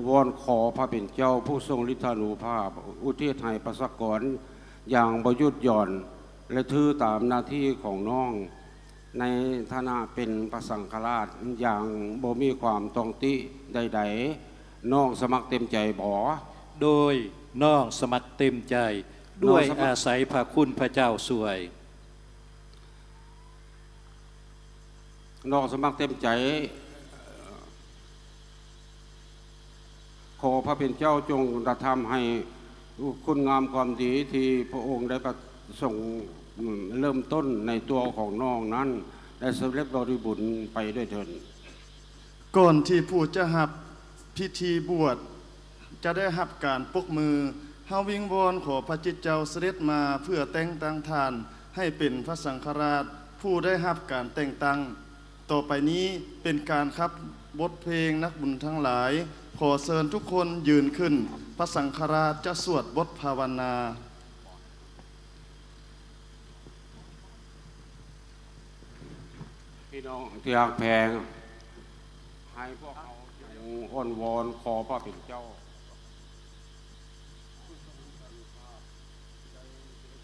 ວອນຂໍພະເປັນເຈົ້າຜູ້ຊົງລິດທານຸພາບ ອຸທິດໃຫ້ປະຊາກອນຢ່າງບໍ່ຢຸດຢ່ອນ ແລະ ຖືຕາມໜ້າທີ່ຂອງນ້ອງ ໃນຖານະເປັນພະສັງຄະລາດຢ່າງບໍ່ມີຄວາມຕ້ອງຕິໃດໆ. ນ້ອງສະໝັກເຕັມໃຈບໍ? ໂດຍ ນ້ອງສະໝັກເຕັມໃຈ ດ້ວຍອາໄສພະຄຸນພະເຈົ້າຊ່ວຍ. ນ້ອງສະໝັກເຕັມໃຈ ຂໍພະເປັນເຈົ້າຈົ່ງກະທຳໃຫ້ຄຸນງາມຄວາມດີທີ່ພະອົງໄດ້ປະສົງເລີ່ມຕົ້ນໃນຕົວຂອງນ້ອງນັ້ນ ໄດ້ສຳເລັດບໍລິບູນໄປດ້ວຍເທີ້ນ. ກ່ອນທີ່ຜູ້ຈະຮັບພິທີບວດຈະໄດ້ຮັບການປົບມື, ເຮົາວິງວອນຂໍພະຈິດເຈົ້າສະເດັດມາເພື່ອແຕ່ງຕັ້ງທ່ານໃຫ້ເປັນພະສັງຄະລາດຜູ້ໄດ້ຮັບການແຕ່ງຕັ້ງ. ຕໍ່ໄປນີ້ເປັນການຂັບບົດເພງນັກບຸນທັງຫຼາຍ. ຂໍເຊີນທຸກຄົນຢືນຂຶ້ນ, ພະສັງຄະລາດຈະສວດບົດພາວະນາ. ພີ່ນ້ອງທີ່ຮັກແພງ, ໃຫ້ພວກເຮົາຈົ່ງອ້ອນວອນຂໍພະເປັນເຈົ້າ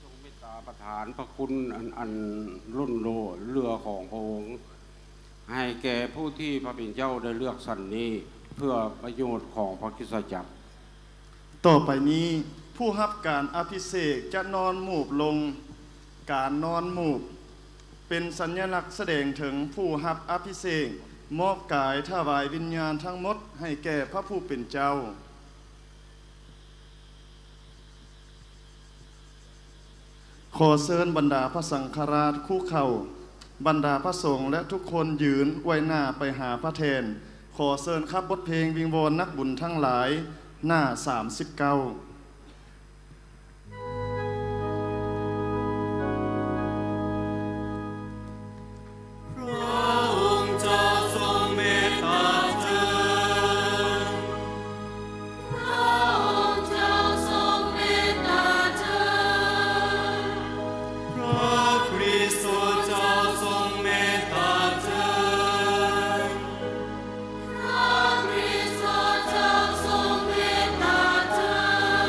ຊົງເມດຕາປະທານພະຄຸນອັນ ອັນລົ້ນເຫຼືອຂອງພະອົງ ໃຫ້ແກ່ຜູ້ທີ່ພະເປັນເຈົ້າໄດ້ເລືອກສັນນີ້ ເພື່ອປະໂຫຍດຂອງພະຄຣິສຕະຈັກ. ຕໍ່ໄປນີ້ ຜູ້ຮັບການອະພິເສກຈະນອນໝູບລົງ. ການນອນໝູບເປັນສັນຍະລັກສະແດງເຖິງຜູ້ຮັບອະພິເສກ, ມອບກາຍຖວາຍວິນຍານທັງໝົດໃຫ້ແກ່ພະຜູ້ເປັນເຈົ້າ. ຂໍເຊີນບັນດາພະສັງຄະລາດຄຸເຂົ່າ, ບັນດາພະສົງ ແລະ ທຸກຄົນຢືນອວຍໜ້າໄປຫາພະແທ່ນ. ຂໍເຊີນຂັບບົດເພງວິງວອນນັກບຸນທັງຫຼາຍ, ໜ້າສາມສິບເກົ້າ. ພະອົງເຈົ້າຊົງເມດຕາເທີ້ນ. ພະອົງເຈົ້າຊົງເມດຕາເທີ້ນ. ພະຄຣິສເຈົ້າຊົງເມດຕາເທີ້ນ. ພະຄຣິສເຈົ້າຊົງເມດຕາເທີ້ນ.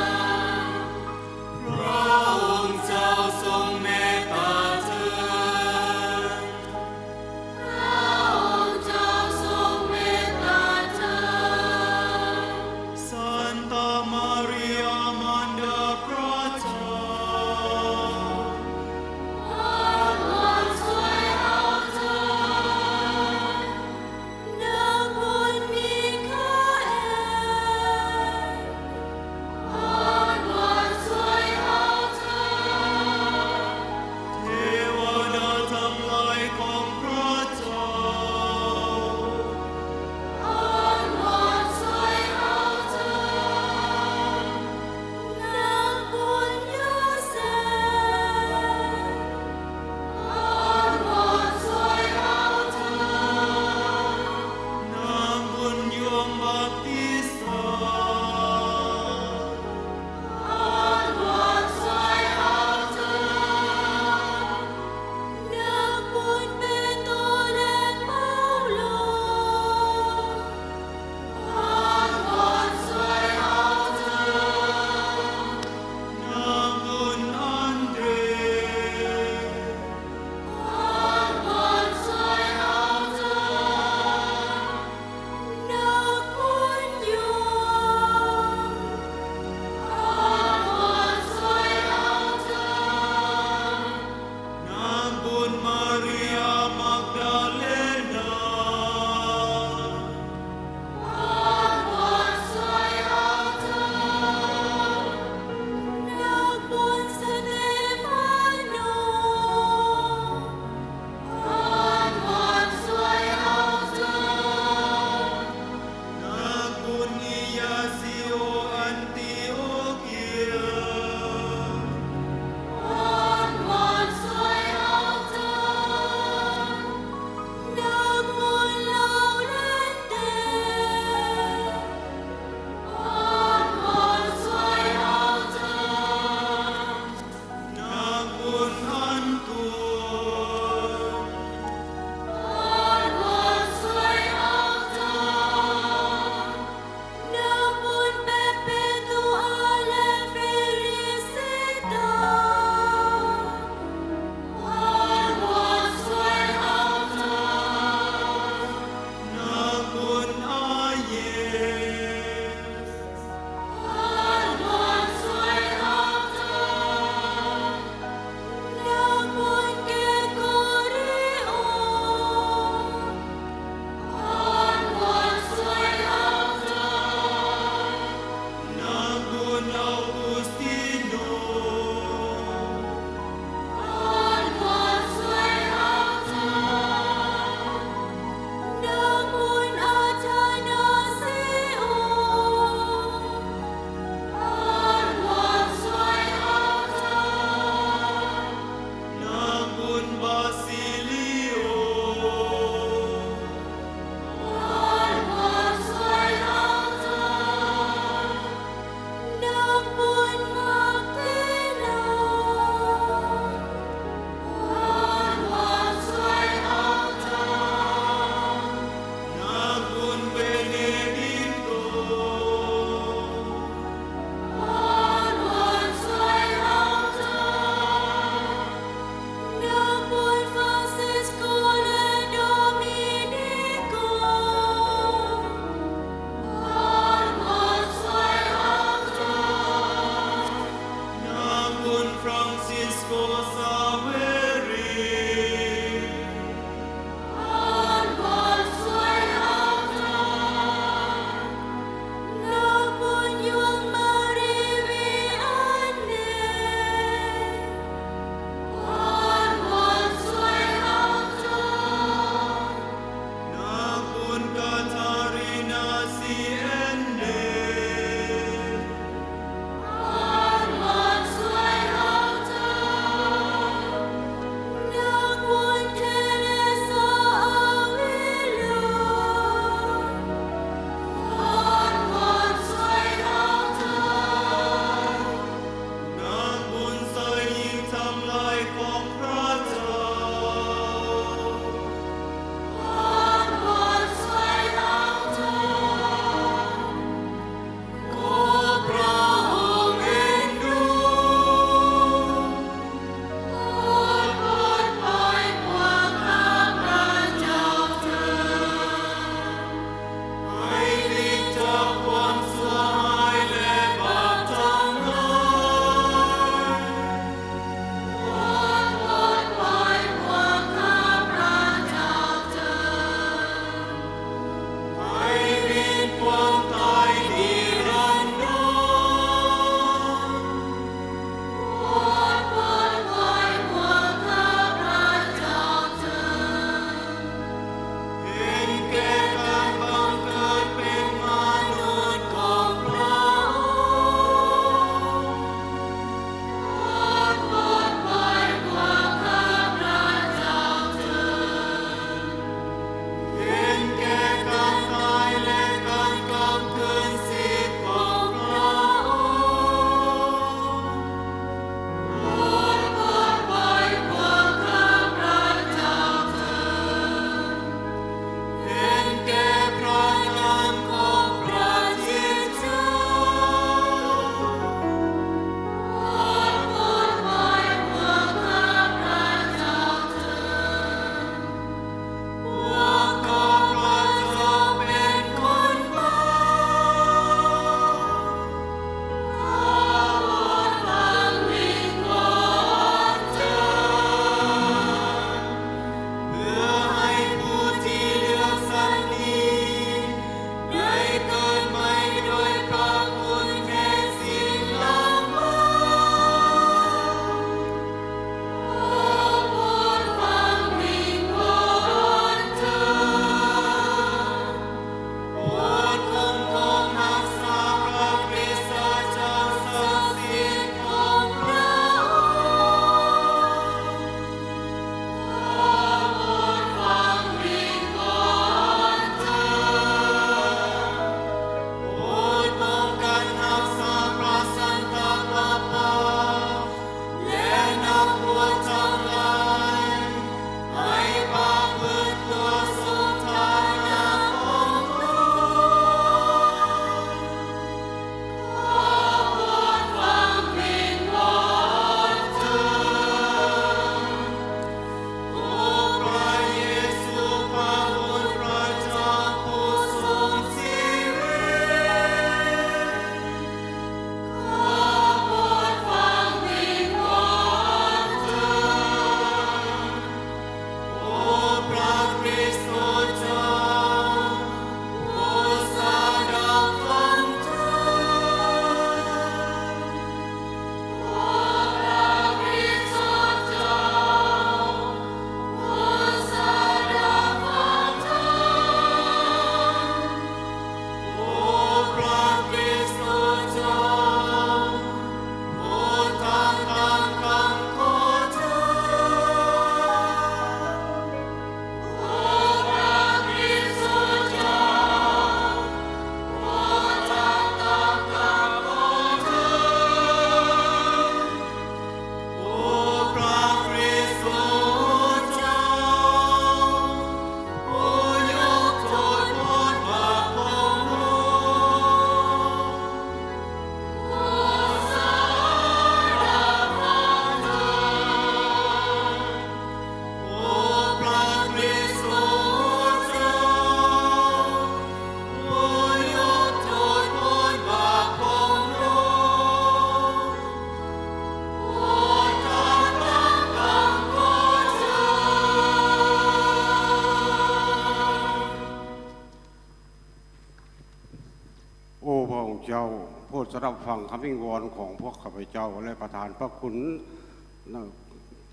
ເຈົ້າ ໂປດສະດັບຟັງຄຳວິງວອນຂອງພວກຂ້າພະເຈົ້າ ແລະ ປະທານພະຄຸນ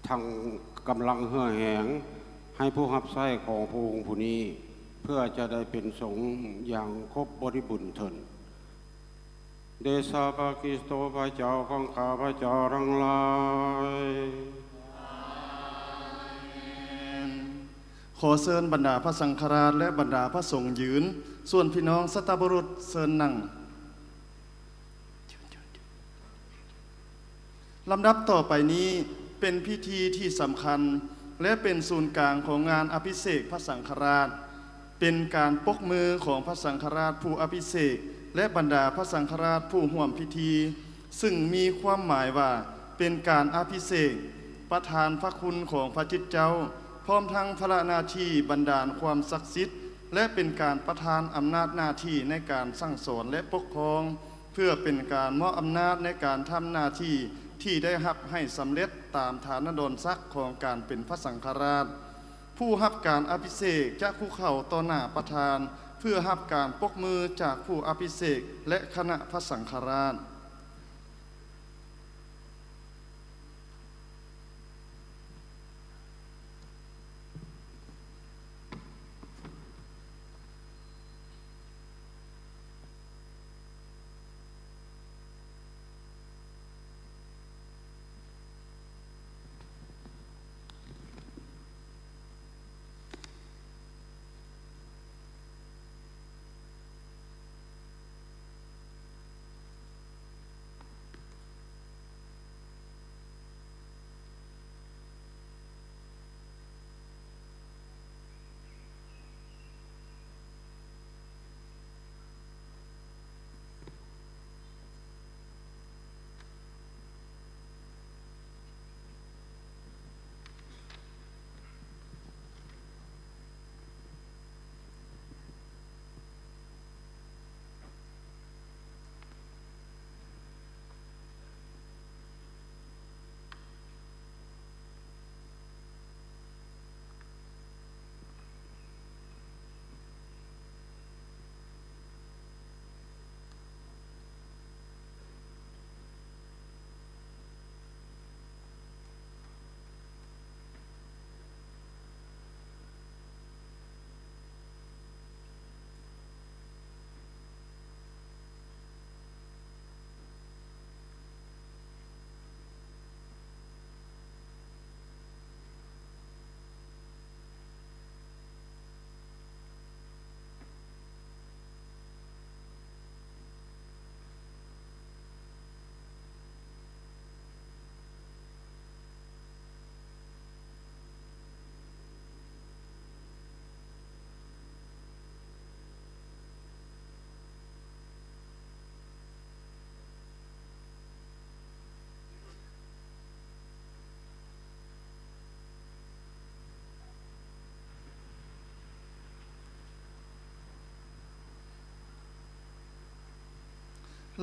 ທັງກຳລັງເຫື່ອແຮງ ໃຫ້ຜູ້ຮັບໃຊ້ຂອງພະອົງຜູ້ນີ້ ເພື່ອຈະໄດ້ເປັນສົງຢ່າງຄົບບໍລິບູນເທີ້ນ. ເດຊະພະຄຣິສໂຕພະເຈົ້າຂອງຂ້າພະເຈົ້າທັງຫຼາຍ. ອາເມນ. ຂໍເຊີນບັນດາພະສັງຄະລາດ ແລະ ບັນດາພະສົງຢືນ, ສ່ວນພີ່ນ້ອງສັດຕະບຸລຸດເຊີນນັ່ງ. ລຳດັບຕໍ່ໄປນີ້ເປັນພິທີທີ່ສຳຄັນ ແລະ ເປັນສູນກາງຂອງງານອະພິເສກພະສັງຄະລາດ, ເປັນການປົກມືຂອງພະສັງຄະລາດຜູ້ອະພິເສກ ແລະ ບັນດາພະສັງຄະລາດຜູ້ຮ່ວມພິທີ, ຊຶ່ງມີຄວາມໝາຍວ່າເປັນການອະພິເສກປະທານພະຄຸນຂອງພະຈິດເຈົ້າ, ພ້ອມທັງພາລະໜ້າທີ່ບັນດານຄວາມສັກສິດ ແລະ ເປັນການປະທານອຳນາດໜ້າທີ່ໃນການສັ່ງສອນ ແລະ ປົກຄອງ, ເພື່ອເປັນການມອບອຳນາດໃນການທຳໜ້າທີ່ທີ່ໄດ້ຮັບໃຫ້ສຳເລັດຕາມຖານະດອນສັກຂອງການເປັນພະສັງຄະລາດ. ຜູ້ຮັບການອະພິເສກຈະຄຸກເຂົ່າຕໍ່ໜ້າປະທານ ເພື່ອຮັບການປົກມືຈາກຜູ້ອະພິເສກ ແລະ ຄະນະພະສັງຄະລາດ.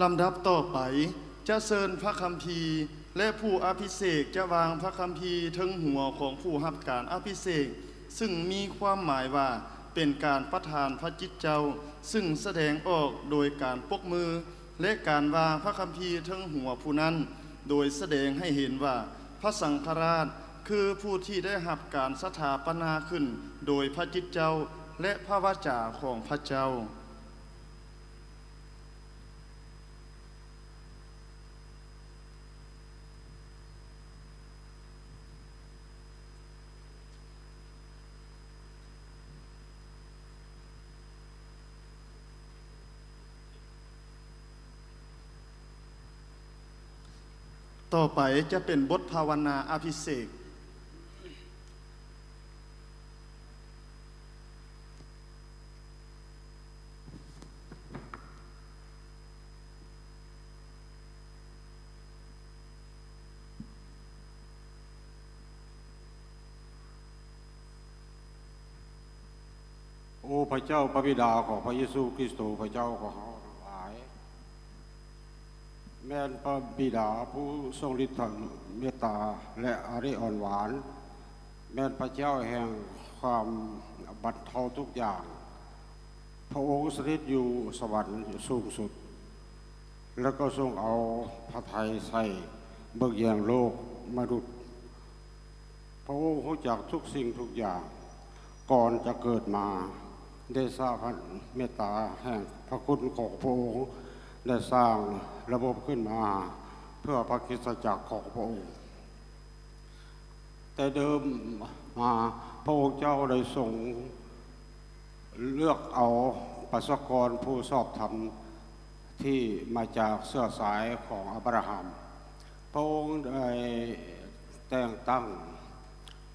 ລຳດັບຕໍ່ໄປ ຈະເຊີນພະຄຳພີ ແລະ ຜູ້ອະພິເສກຈະວາງພະຄຳພີເທິງຫົວຂອງຜູ້ຮັບການອະພິເສກ, ຊຶ່ງມີຄວາມໝາຍວ່າເປັນການປະທານພະຈິດເຈົ້າ, ຊຶ່ງສະແດງອອກໂດຍການປົກມື ແລະ ການວາງພະຄຳພີເທິງຫົວຜູ້ນັ້ນ, ໂດຍສະແດງໃຫ້ເຫັນວ່າພະສັງຄະລາດຄືຜູ້ທີ່ໄດ້ຮັບການສະຖາປະນາຂຶ້ນໂດຍພະຈິດເຈົ້າ ແລະ ພະວາຈາຂອງພະເຈົ້າ. ຕໍ່ໄປຈະເປັນບົດພາວະນາອະພິເສກ. ໂອພະເຈົ້າພະບິດາຂອງພະເຢຊູຄຣິສໂຕ ພະເຈົ້າຂອງເຮົາທັງຫຼາຍ, ແມ່ນພະບິດາຜູ້ຊົງລິດທະເມດຕາ ແລະ ອາລິອ່ອນຫວານ, ແມ່ນພະເຈົ້າແຫ່ງຄວາມບັນເທົາທຸກຢ່າງ. ພະອົງສະຖິດຢູ່ສະຫວັນສູງສຸດ, ແລະກໍຊົງເອົາພະໄທໃສ່ເບິ່ງແຍງໂລກມະນຸດ. ພະອົງຮູ້ຈັກທຸກສິ່ງທຸກຢ່າງກ່ອນຈະເກີດມາ. ເດຊະພະເມດຕາແຫ່ງພະຄຸນຂອງພະອົງໄດ້ສ້າງລະບົບຂຶ້ນມາເພື່ອພະຄຣິສຕະຈັກຂອງພະອົງ. ແຕ່ເດີມມາ ພະອົງເຈົ້າໄດ້ຊົງເລືອກເອົາປະຊາກອນຜູ້ຊອບທຳທີ່ມາຈາກເຊື້ອສາຍຂອງອາບຣາຮາມ. ພະອົງໄດ້ແຕ່ງຕັ້ງ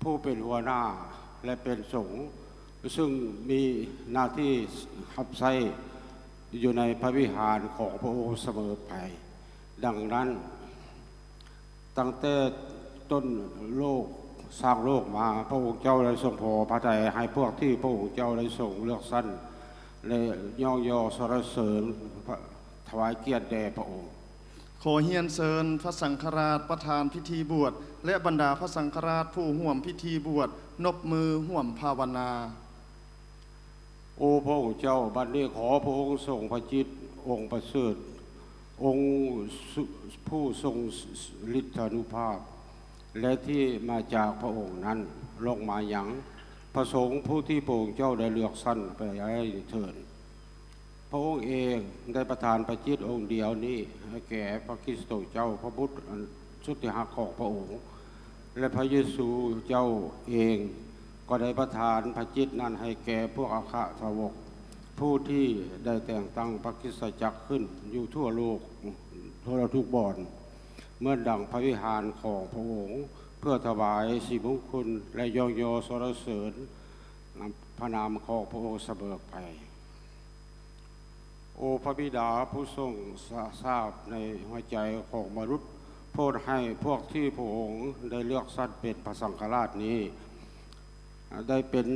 ຜູ້ເປັນຫົວໜ້າ ແລະ ເປັນສົງ ຊຶ່ງມີໜ້າທີ່ຮັບໃຊ້ຢູ່ໃນພະວິຫານຂອງພະອົງສະເໝີໄປ. ດັ່ງນັ້ນ, ຕັ້ງແຕ່ຕົ້ນໂລກ ສ້າງໂລກມາ, ພະອົງເຈົ້າໄດ້ຊົງພໍພະໄທໃຫ້ພວກທີ່ພະອົງເຈົ້າໄດ້ຊົງເລືອກສັນ ແລະ ຍ້ອງຍໍສັນລະເສີນ ຖວາຍກຽດແດ່ພະອົງ. ຂໍຮຽນເຊີນພະສັງຄະລາດປະທານພິທີບວດ ແລະ ບັນດາພະສັງຄະລາດຜູ້ຮ່ວມພິທີບວດ ນົບມືຮ່ວມພາວະນາ. ໂອພະອົງເຈົ້າ, ບັດນີ້ຂໍພະອົງຊົງພະຈິດ ອົງປະເສີດ, ອົງສຸ ຜູ້ຊົງລິດທານຸພາບ ແລະ ທີ່ມາຈາກພະອົງນັ້ນ ລົງມາຍັງພະສົງຜູ້ທີ່ພະອົງເຈົ້າໄດ້ເລືອກສັນໄປໃຫ້ເທີ້ນ. ພະອົງເອງໄດ້ປະທານພະຈິດອົງດຽວນີ້ໃຫ້ແກ່ພະຄຣິສໂຕເຈົ້າ, ພະບຸດອັນສຸດທີ່ຮັກຂອງພະອົງ ແລະ ພະເຢຊູເຈົ້າເອງກໍໄດ້ປະທານພະຈິດນັ້ນໃຫ້ແກ່ພວກອັກຄະສາວົກ ຜູ້ທີ່ໄດ້ແຕ່ງຕັ້ງພະຄຣິສຕະຈັກຂຶ້ນຢູ່ທົ່ວໂລກ, ທົ່ວທຸກບ່ອນ, ເໝືອນດັ່ງພະວິຫານຂອງພະອົງ, ເພື່ອຖວາຍສີມຸງຄຸນ ແລະ ຍ້ອງຍໍສັນລະເສີນພະນາມຂອງພະອົງສະເໝີໄປ. ໂອພະບິດາຜູ້ຊົງຊາບໃນຫົວໃຈຂອງມະນຸດ, ໂປດໃຫ້ພວກທີ່ພະອົງໄດ້ເລືອກສັນເປັນພະສັງຄະລາດນີ້ ໄດ້ເປັນ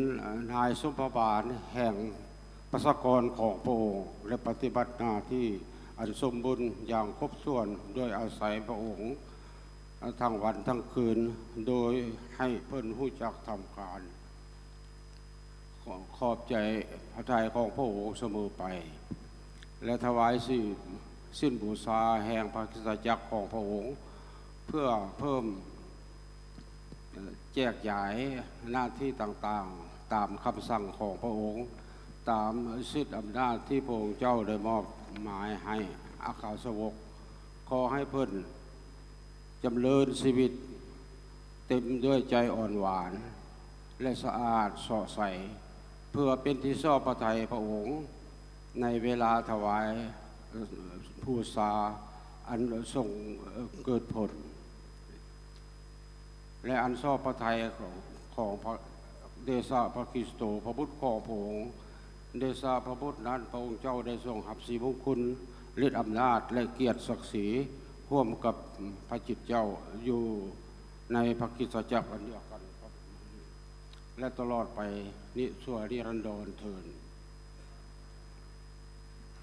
ນາຍສົມພະບານແຫ່ງປະຊາກອນຂອງພະອົງ ແລະ ປະຕິບັດໜ້າທີ່ອັນສົມບູນຢ່າງຄົບຖ້ວນ ໂດຍອາໄສພະອົງທັງວັນທັງຄືນ, ໂດຍໃຫ້ເພິ່ນຮູ້ຈັກທຳການ ຂໍຂອບໃຈພະໄທຂອງພະອົງສະເໝີໄປ ແລະ ຖວາຍສິນບູຊາແຫ່ງພະຄຣິສຕະຈັກຂອງພະອົງ ເພື່ອເພີ່ມ ແຈກຢາຍໜ້າທີ່ຕ່າງໆ ຕາມຄຳສັ່ງຂອງພະອົງ, ຕາມສິດອຳນາດທີ່ພະອົງເຈົ້າໄດ້ມອບໝາຍໃຫ້ອັກຄະສາວົກ. ຂໍໃຫ້ເພິ່ນ ດຳເນີນຊີວິດເຕັມດ້ວຍໃຈອ່ອນຫວານ ແລະ ສະອາດເຊາະໃສ ເພື່ອເປັນທີ່ຊອບພະໄທພະອົງ ໃນເວລາຖວາຍບູຊາອັນຊົງເກີດຜົນ ແລະ ອັນຊອບພະໄທຂອງ ຂອງພະ ເດຊະພະຄຣິສໂຕ ພະບຸດຂອງພະອົງ. ເດຊະພະບຸດນັ້ນ ພະອົງເຈົ້າໄດ້ຊົງຮັບສີມຸງຄຸນ, ລິດອຳນາດ ແລະ ກຽດສັກສີ ຮ່ວມກັບພະຈິດເຈົ້າ ຢູ່ໃນພະຄຣິສຕະຈັກອັນດຽວກັນ ແລະ ຕະຫຼອດໄປນິ ຊົ່ວນິລັນດອນເທີ້ນ.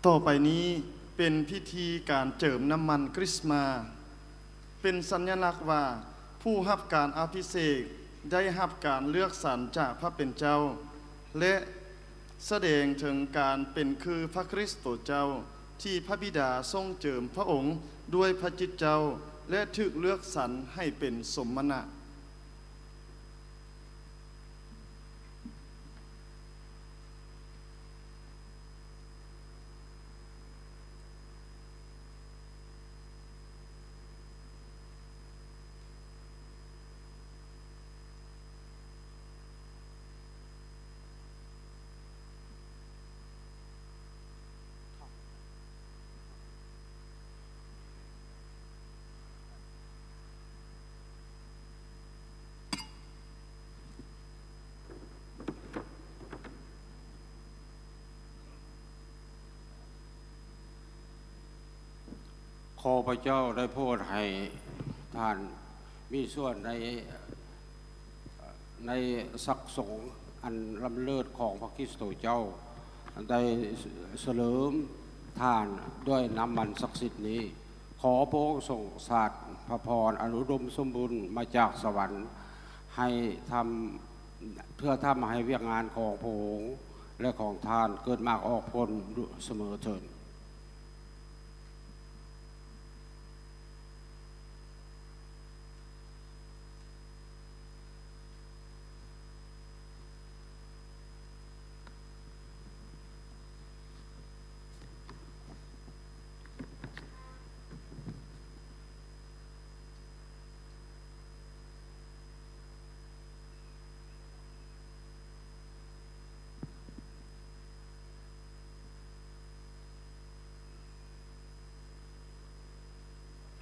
ຕໍ່ໄປນີ້ເປັນພິທີການເຈີມນ້ຳມັນຄຣິສມາ, ເປັນສັນຍະລັກວ່າຜູ້ຮັບການອະພິເສກໄດ້ຮັບການເລືອກສັນຈາກພະເປັນເຈົ້າ ແລະ ສະແດງເຖິງການເປັນຄືພະຄຣິສໂຕເຈົ້າ ທີ່ພະບິດາຊົງເຈີມພະອົງດ້ວຍພະຈິດເຈົ້າ ແລະ ຖືກເລືອກສັນໃຫ້ເປັນສົມມະນະ. ຂໍພະເຈົ້າໄດ້ໂປດໃຫ້ທ່ານມີສ່ວນໃນ ໃນສັກສົງອັນລ້ຳເລີດຂອງພະຄຣິສໂຕເຈົ້າ ໄດ້ສະເຫຼີມທ່ານດ້ວຍນ້ຳມັນສັກສິດນີ້. ຂໍພະອົງຊົງສາດພະພອນອັນອຸດົມສົມບູນມາຈາກສະຫວັນ ໃຫ້ທຳ ເພື່ອທຳໃຫ້ວຽກງານຂອງພະອົງ ແລະ ຂອງທ່ານເກີດໝາກອອກຜົນສະເໝີເທີ້ນ.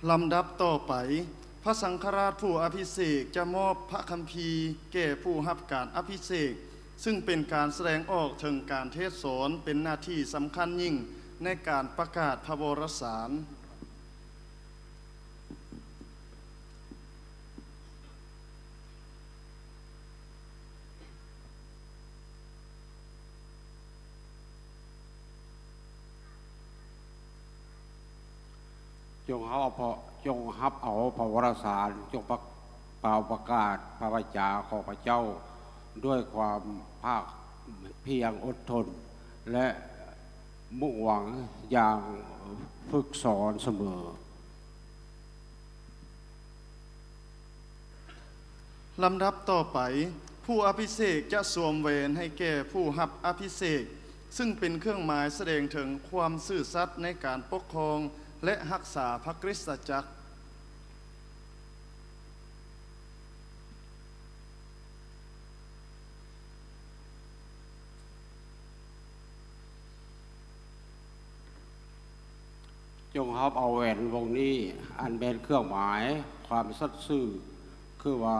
ລຳດັບຕໍ່ໄປ, ພະສັງຄະລາດຜູ້ອະພິເສກຈະມອບພະຄຳພີແກ່ຜູ້ຮັບການອະພິເສກ, ຊຶ່ງເປັນການສະແດງອອກເຖິງການເທດສອນເປັນໜ້າທີ່ສຳຄັນຍິ່ງໃນການປະກາດພະວໍລະສານ. ຈົ່ງຮັບເອົາພະ ຈົ່ງຮັບເອົາພະວໍລະສານ, ຈົ່ງປະ ກ່າວປະກາດພະວາຈາຂອງພະເຈົ້າດ້ວຍຄວາມພາກພຽງອົດທົນ ແລະ ມຸ່ງຫວັງຢ່າງຝຶກສອນສະເໝີ. ລຳດັບຕໍ່ໄປ, ຜູ້ອະພິເສກຈະສວມແຫວນໃຫ້ແກ່ຜູ້ຮັບອະພິເສກ, ຊຶ່ງເປັນເຄື່ອງໝາຍສະແດງເຖິງຄວາມຊື່ສັດໃນການປົກຄອງ ແລະ ຮັກສາພະຄຣິສຕະຈັກ. ຈົ່ງຮັບເອົາແຫວນວົງນີ້ ອັນແມ່ນເຄື່ອງໝາຍຄວາມສັດຊື່ ຄືວ່າ,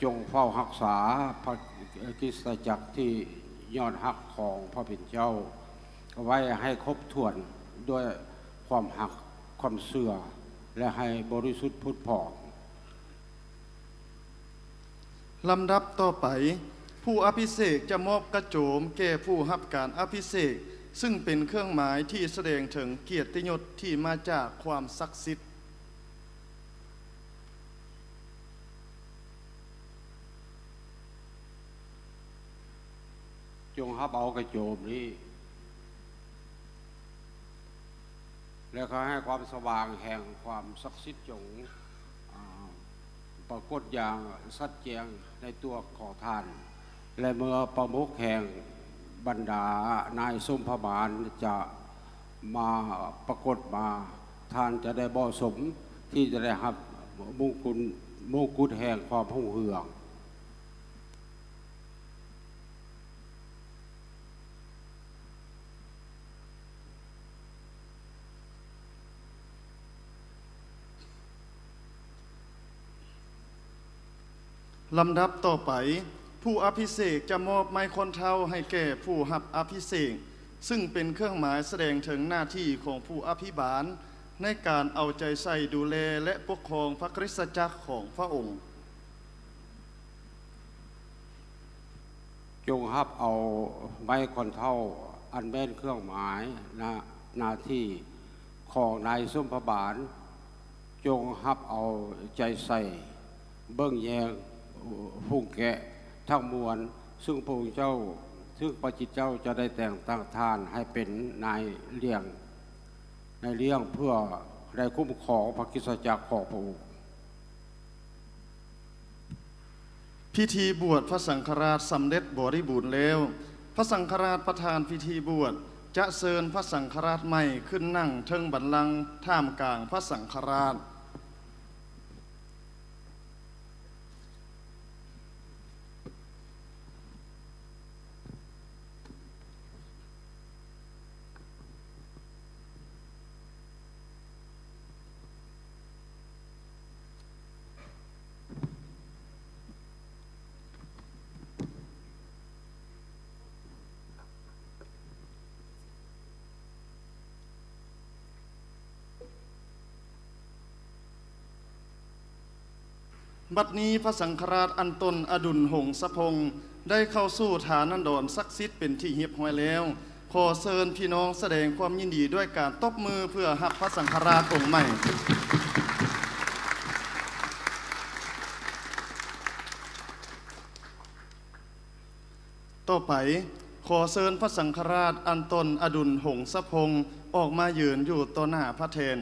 ຈົ່ງເຝົ້າຮັກສາພະຄຣິສຕະຈັກທີ່ຍອດຮັກຂອງພະເປັນເຈົ້າ ໄວ້ໃຫ້ຄົບຖ້ວນດ້ວຍຄວາມຮັກ, ຄວາມເຊື່ອ ແລະ ໃຫ້ບໍລິສຸດຜຸດຜ່ອງ. ລຳດັບຕໍ່ໄປ, ຜູ້ອະພິເສກຈະມອບກະໂຈມແກ່ຜູ້ຮັບການອະພິເສກ, ຊຶ່ງເປັນເຄື່ອງໝາຍທີ່ສະແດງເຖິງກຽດຕິຍົດທີ່ມາຈາກຄວາມສັກສິດ. ຈົ່ງຮັບເອົາກະໂຈມນີ້ ແລະ ຂໍໃຫ້ຄວາມສະຫວ່າງແຫ່ງຄວາມສັກສິດຈົ່ງ ອາ ປາກົດຢ່າງຊັດແຈ້ງໃນຕົວຂອງທ່ານ ແລະ ເມື່ອປະມຸກແຫ່ງບັນດານາຍສົມພະບານຈະມາປາກົດມາ, ທ່ານຈະໄດ້ເໝາະສົມທີ່ຈະໄດ້ຮັບມົງກຸນ, ມົງກຸດແຫ່ງຄວາມຮຸ່ງເຮືອງ. ລຳດັບຕໍ່ໄປ, ຜູ້ອະພິເສກຈະມອບໄມ້ຄ້ອນເທົ້າໃຫ້ແກ່ຜູ້ຮັບອະພິເສກ, ຊຶ່ງເປັນເຄື່ອງໝາຍສະແດງເຖິງໜ້າທີ່ຂອງຜູ້ອະພິບານໃນການເອົາໃຈໃສ່ດູແລ ແລະ ປົກຄອງພະຄຣິສຕະຈັກຂອງພະອົງ. ຈົ່ງຮັບເອົາໄມ້ຄ້ອນເທົ້າ ອັນແມ່ນເຄື່ອງໝາຍໜ້າ, ໜ້າທີ່ຂອງນາຍສົມພະບານ, ຈົ່ງຮັບເອົາໃຈໃສ່ເບິ່ງແຍງຝູງແກະທັງມວນ, ຊຶ່ງພະອົງເຈົ້າ, ຊຶ່ງພະຈິດເຈົ້າຈະໄດ້ແຕ່ງຕັ້ງທ່ານໃຫ້ເປັນນາຍລ້ຽງ, ນາຍລ້ຽງເພື່ອໄດ້ຄຸ້ມຄອງພະຄຣິສຕະຈັກຂອງພະອົງ. ພິທີບວດພະສັງຄະລາດສຳເລັດບໍລິບູນແລ້ວ, ພະສັງຄະລາດປະທານພິທີບວດຈະເຊີນພະສັງຄະລາດໃໝ່ຂຶ້ນນັ່ງເທິງບັນລັງທ່າມກາງພະສັງຄະລາດ. ບັດນີ້ພະສັງຄະລາດອັນຕົນອະດຸນຫົງສະພົງ ໄດ້ເຂົ້າສູ່ຖານນະດອນສັກສິດເປັນທີ່ຮຽບຮ້ອຍແລ້ວ. ຂໍເຊີນພີ່ນ້ອງສະແດງຄວາມຍິນດີດ້ວຍການຕົບມືເພື່ອຮັບພະສັງຄະລາດອົງໃໝ່. ຕໍ່ໄປ, ຂໍເຊີນພະສັງຄະລາດອັນຕົນອະດຸນຫົງສະພົງ ອອກມາຢືນຢູ່ຕໍ່ໜ້າພະແທ່ນ.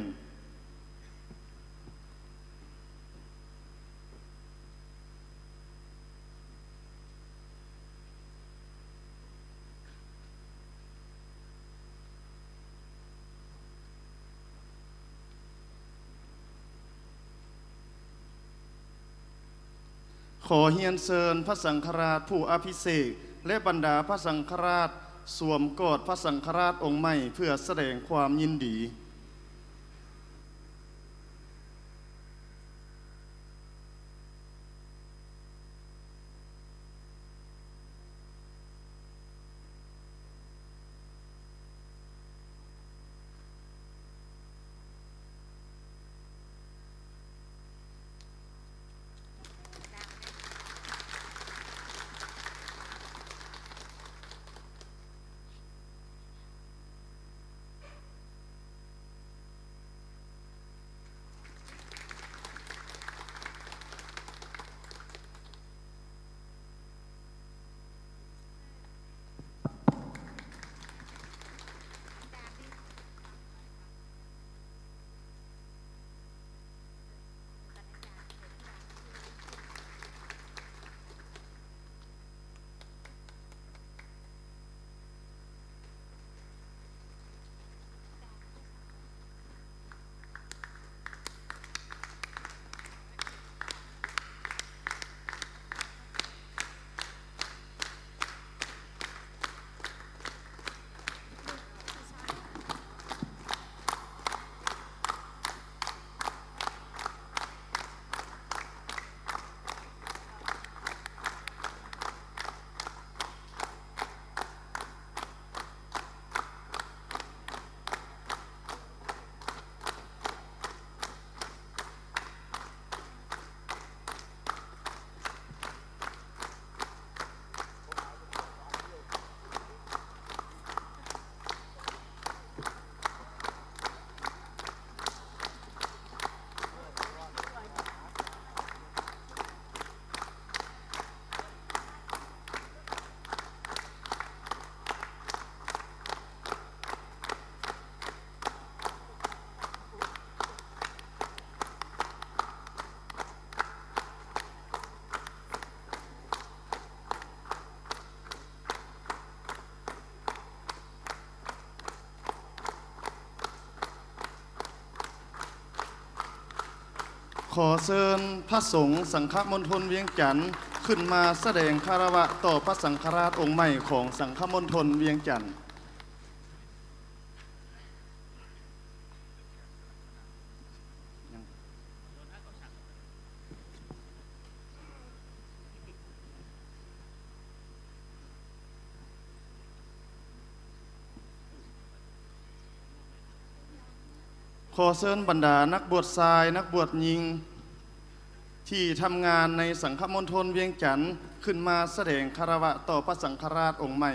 ຂໍຮຽນເຊີນພະສັງຄະລາດຜູ້ອະພິເສກ ແລະ ບັນດາພະສັງຄະລາດສວມກອດພະສັງຄະລາດອົງໃໝ່ເພື່ອສະແດງຄວາມຍິນດີ. ຂໍເຊີນພະສົງສັງຄະມົນທົນວຽງຈັນ ຂຶ້ນມາສະແດງຄາລະວະຕໍ່ພະສັງຄະລາດອົງໃໝ່ຂອງສັງຄະມົນທົນວຽງຈັນ. ຂໍເຊີນບັນດານັກບວດຊາຍ, ນັກບວດຍິງ ທີ່ທຳງານໃນສັງຄະມົນທົນວຽງຈັນ ຂຶ້ນມາສະແດງຄາລະວະຕໍ່ພະສັງຄະລາດອົງໃໝ່.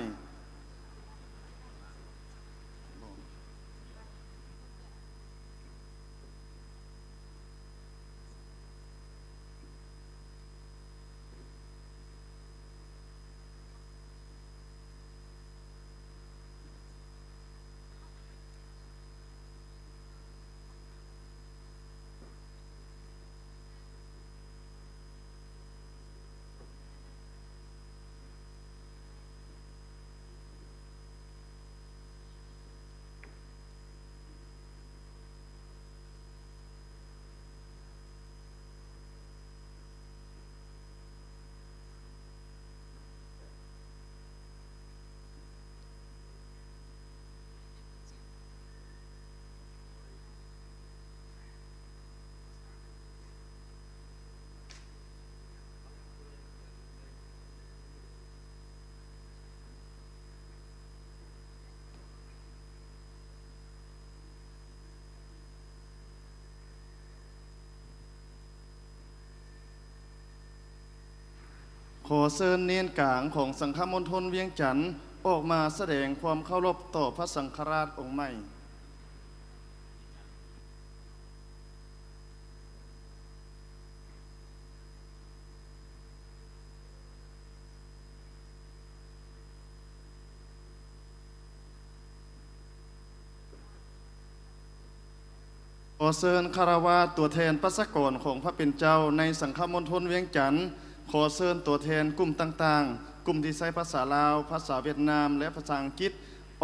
ຂໍເຊີນເນນກາງຂອງສັງຄະມົນທົນວຽງຈັນ ອອກມາສະແດງຄວາມເຄົາລົບຕໍ່ພະສັງຄະລາດອົງໃໝ່. ຂໍເຊີນຄາລະວະຕົວແທນປະຊາກອນຂອງພະເປັນເຈົ້າໃນສັງຄະມົນທົນວຽງຈັນ. ຂໍເຊີນຕົວແທນກຸ່ມຕ່າງໆ, ກຸ່ມທີ່ໃຊ້ພາສາລາວ, ພາສາຫວຽດນາມ ແລະ ພາສາອັງກິດ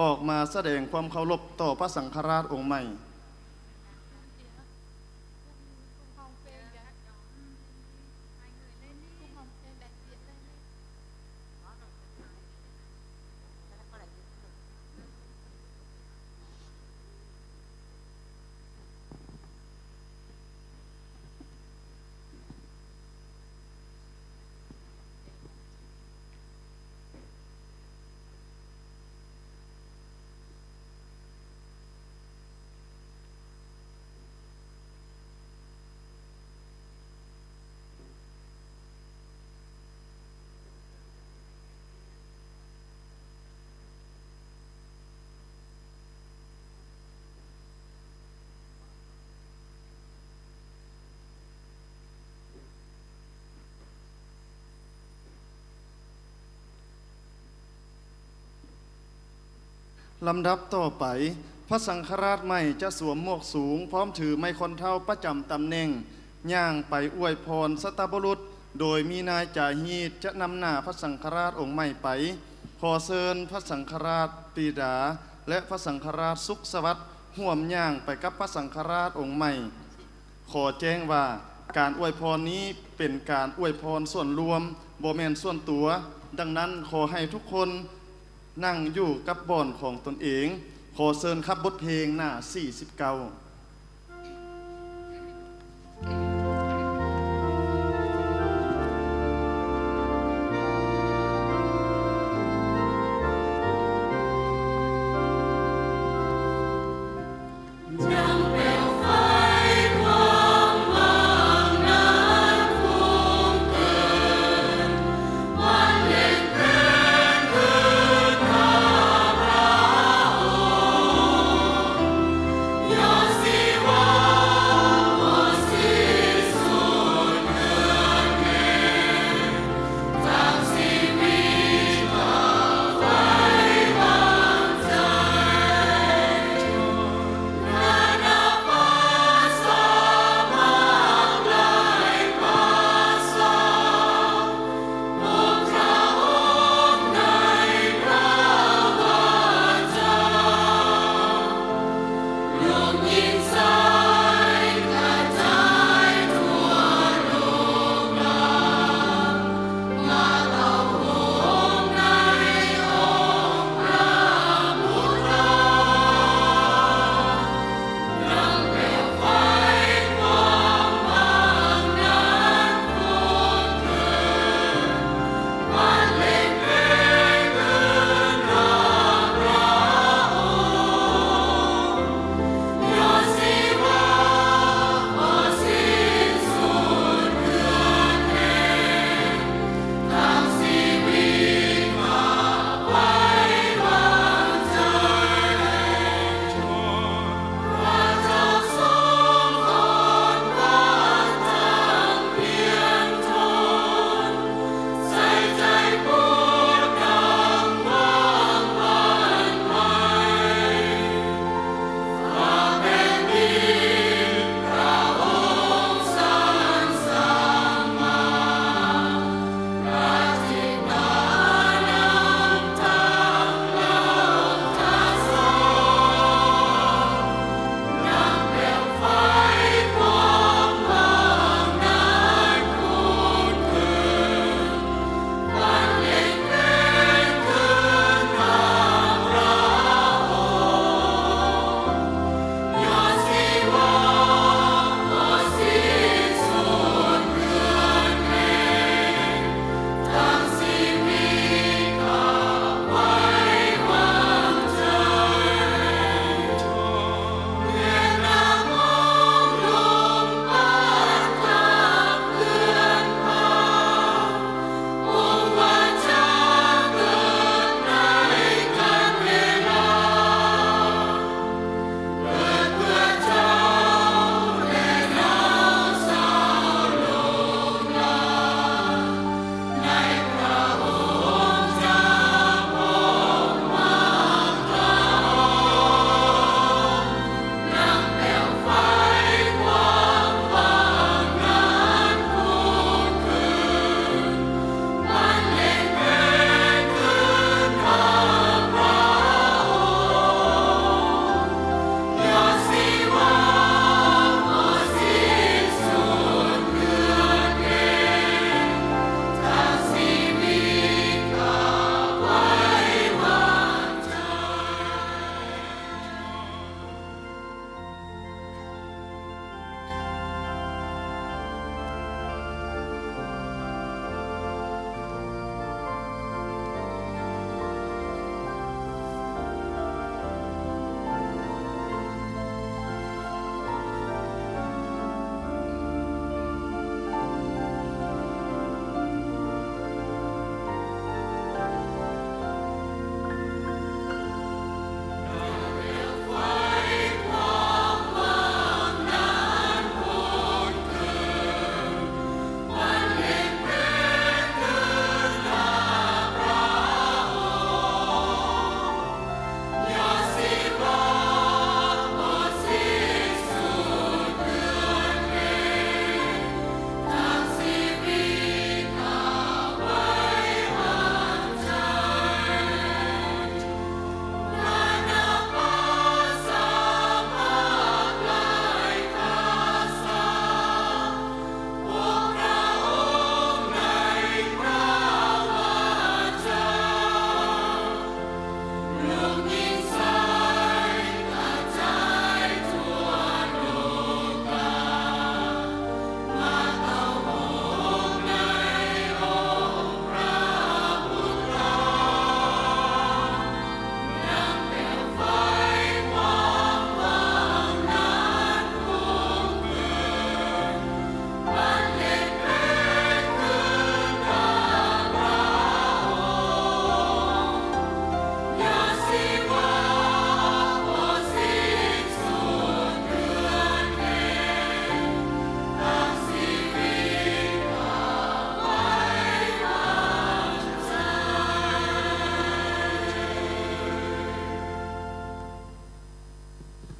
ອອກມາສະແດງຄວາມເຄົາລົບຕໍ່ພະສັງຄະລາດອົງໃໝ່.ລຳດັບຕໍ່ໄປ, ພະສັງຄະລາດໃໝ່ຈະສວມໝວກສູງ ພ້ອມຖືໄມ້ຄ້ອນເທົ້າປະຈຳຕຳແໜ່ງ, ຍ່າງໄປອວຍພອນສັດຕະບຸລຸດ, ໂດຍມີນາຍຈາຮີດຈະນຳໜ້າພະສັງຄະລາດອົງໃໝ່ໄປ. ຂໍເຊີນພະສັງຄະລາດປີດາ ແລະ ພະສັງຄະລາດສຸກສະຫວັດ ຮ່ວມຍ່າງໄປກັບພະສັງຄະລາດອົງໃໝ່. ຂໍແຈ້ງວ່າ ການອວຍພອນນີ້ເປັນການອວຍພອນສ່ວນລວມ, ບໍ່ແມ່ນສ່ວນຕົວ. ດັ່ງນັ້ນ, ຂໍໃຫ້ທຸກຄົນນັ່ງຢູ່ກັບບ່ອນຂອງຕົນເອງ. ຂໍເຊີນຂັບບົດເພງໜ້າສີ່ສິບເກົ້າ.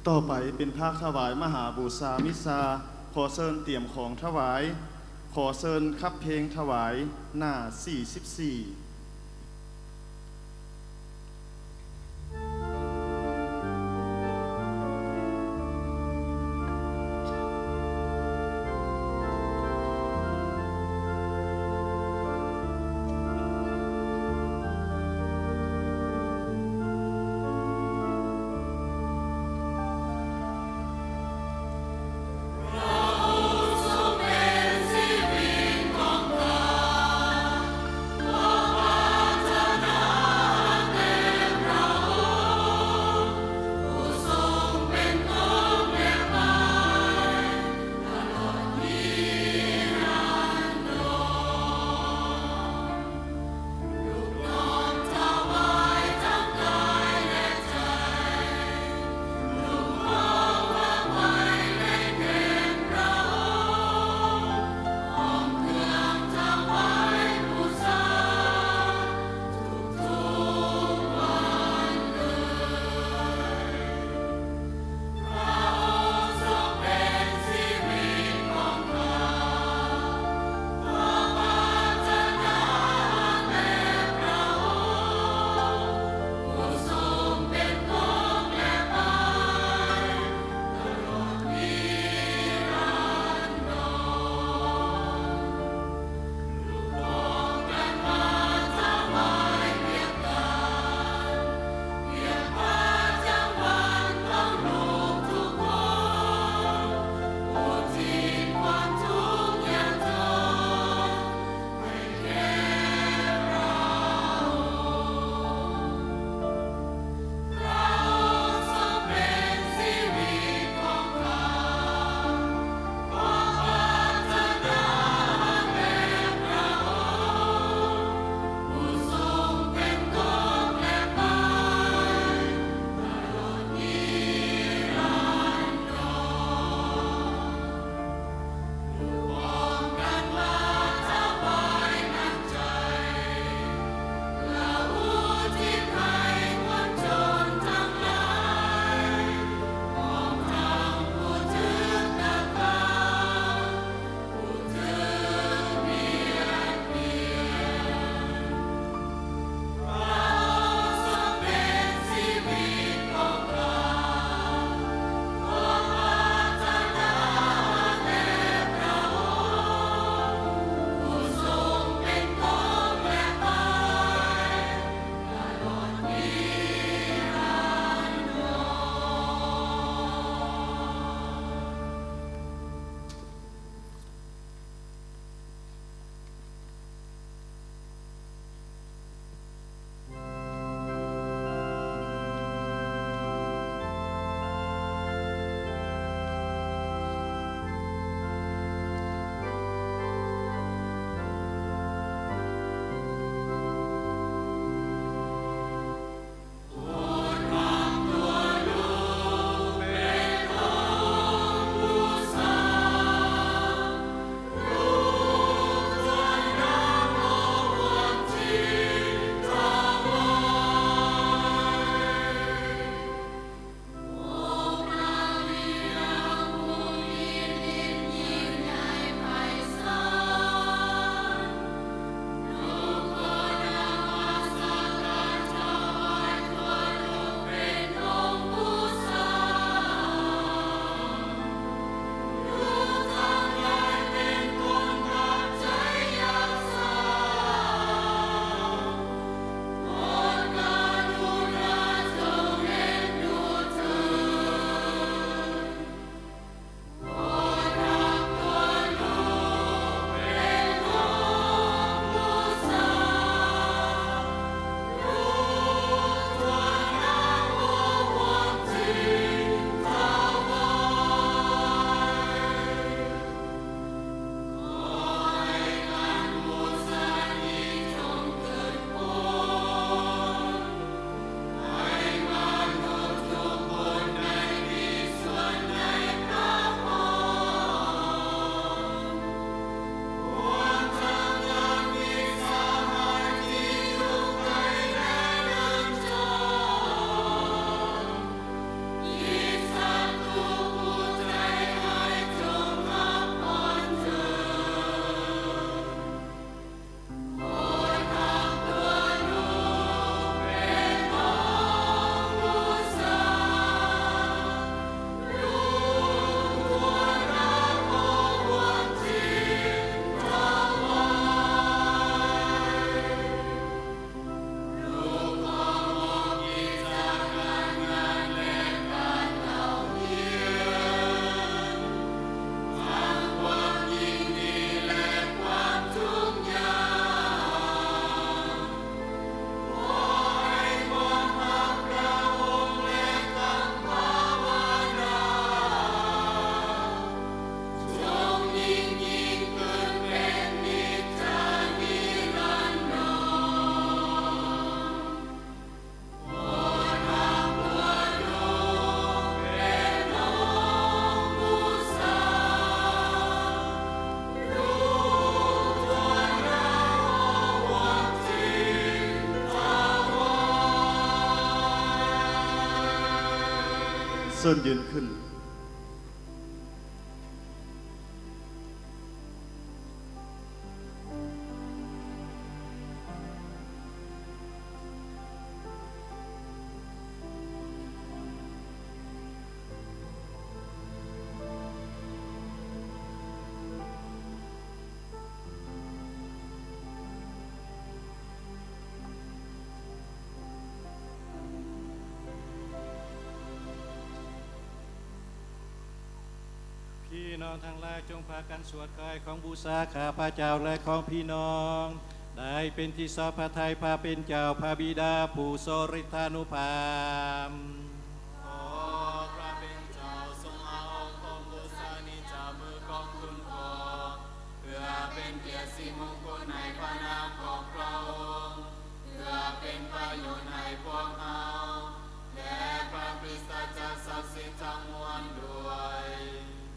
ຕໍ່ໄປເປັນພາກຖວາຍມະຫາບູຊາມິຊາ. ຂໍເຊີນຕຽມຂອງຖວາຍ. ຂໍເຊີນຂັບເພງຖວາຍ ໜ້າສີ່ສິບສີ່. ເຊີນຢືນຂຶ້ນ. ພີ່ນ້ອງທັງຫຼາຍ ຈົ່ງພາກັນສວດຖວາຍຂອງບູຊາຂ້າພະເຈົ້າ ແລະ ຂອງພີ່ນ້ອງ ໄດ້ເປັນທີ່ຊອບພະໄທພະເປັນເຈົ້າ ພະບິດາຜູ້ຊົລິທານຸພາບ. ຂໍພະເປັນເຈົ້າຊົງຮັບເອົາຂອງບູຊານີ້ຈາກມືຂອງຄຸນພໍ່ ເພື່ອເປັນກຽດສີມຸງຄຸນໃນພະນາມຂອງພະອົງ ເພື່ອເປັນປະໂຫຍດໃຫ້ພວກເຮົາ ແລະ ພະຄຣິສຕະຈັກສັກສິດທັງມວນດ້ວຍ.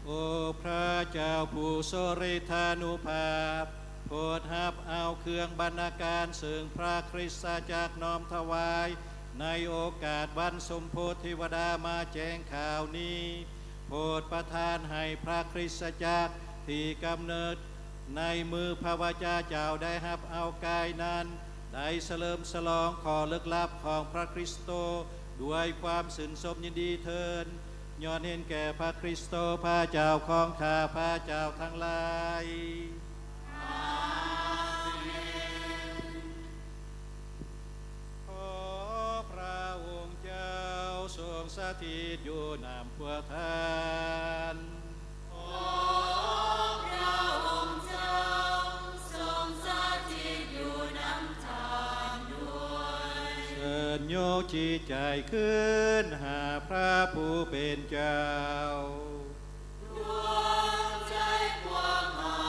ໂອພະເຈົ້າຜູ້ຊົລິທານຸພາບ, ໂປດຮັບເອົາເຄື່ອງບັນນາການ ເຊິ່ງພະຄຣິສຕະຈັກນ້ອມຖວາຍ ໃນໂອກາດວັນສົມໂພດເທວະດາມາແຈ້ງຂ່າວນີ້. ໂປດປະທານໃຫ້ພະຄຣິສຕະຈັກທີ່ກຳເນີດໃນມືພະວະຈາເຈົ້າໄດ້ຮັບເອົາກາຍນັ້ນ ໄດ້ສະເຫຼີມສະຫຼອງຂໍ້ເລິກລັບຂອງພະຄຣິສໂຕດ້ວຍຄວາມຊື່ນຊົມຍິນດີເທີ້ນ, ຍ້ອນເຫັນແກ່ພະຄຣິສໂຕພະເຈົ້າຂອງຂ້າພະເຈົ້າທັງຫຼາຍ. ອາເມນ. ຂໍພະອົງເຈົ້າຊົງສະຖິດຢູ່ນຳພວກທ່ານ. ຂໍພະອົງເຈົ້າຊົງສະຖິດຢູ່ນຳທ່ານດ້ວຍ. ເຊີນຍົກຈິດໃຈຂຶ້ນຫາພະຜູ້ເປັນເຈົ້າ. ດວງໃຈພວກເຮົ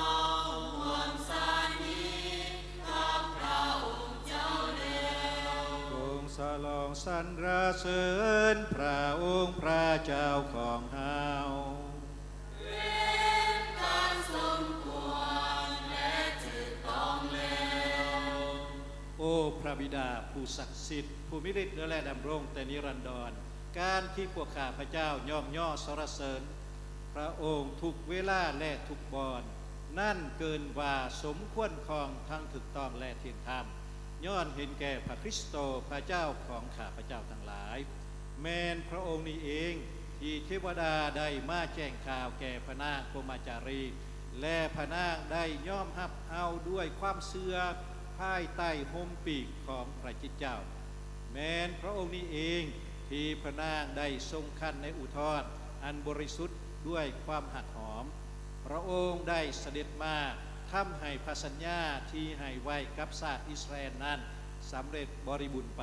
າຮ່ວມສານດີກັບພະອົງເຈົ້າແລ້ວ. ຈົ່ງສະຫຼອງສັນລະເສີນພະອົງພະເຈົ້າຂອງເຮົາ. ເປັນການສົມຄວນ ແລະ ຖືກຕ້ອງແລ້ວ. ໂອພະບິດາຜູ້ສັກສິດ, ຜູ້ມີລິດເຫຼືອແລະດຳລົງແຕ່ນິລັນດອນ, ການທີ່ພວກຂ້າພະເຈົ້າຍ້ອງຍໍສັນລະເສີນພະອົງທຸກເວລາ ແລະ ທຸກບ່ອນ, ນັ້ນເກີນວ່າສົມຄວນຂອງທັງຖືກຕ້ອງ ແລະ ທ່ຽງທຳ, ຍ້ອນເຫັນແກ່ພະຄຣິສໂຕພະເຈົ້າຂອງຂ້າພະເຈົ້າທັງຫຼາຍ. ແມ່ນພະອົງນີ້ເອງທີ່ເທວະດາໄດ້ມາແຈ້ງຂ່າວແກ່ພະນາງພົມມະຈາຣີ ແລະ ພະນາງໄດ້ຍອມຮັບເອົາດ້ວຍຄວາມເຊື່ອພາຍໃຕ້ຮົ່ມປີກຂອງພະຄຣິສເຈົ້າ. ແມ່ນພະອົງນີ້ເອງທີ່ພະນາງໄດ້ຊົງຄັນໃນອຸທອນອັນບໍລິສຸດດ້ວຍຄວາມຮັກຫອມ. ພະອົງໄດ້ສະເດັດມາທຳໃຫ້ພະສັນຍາທີ່ໃຫ້ໄວ້ກັບຊາດອິດສະຣາເອນນັ້ນສຳເລັດບໍລິບູນໄປ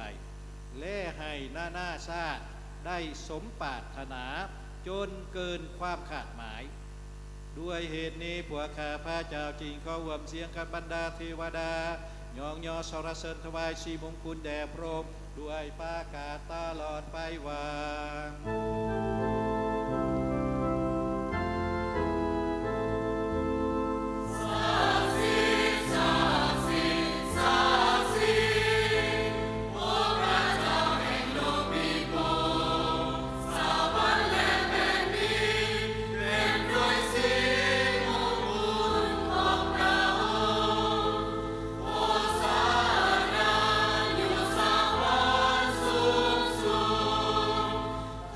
ແລະ ໃຫ້ນານາຊາດໄດ້ສົມປາດຖະໜາຈົນເກີນຄວາມຄາດໝາຍ. ດ້ວຍເຫດນີ້ ພວກຂ້າພະເຈົ້າຈຶ່ງຂໍຮ່ວມສຽງກັບບັນດາເທວະດາ ຍ້ອງຍໍສັນລະເສີນຖວາຍສີມົງຄຸນແດ່ພະອົງ ດ້ວຍປະກາດຕະຫຼອດໄປວ່າ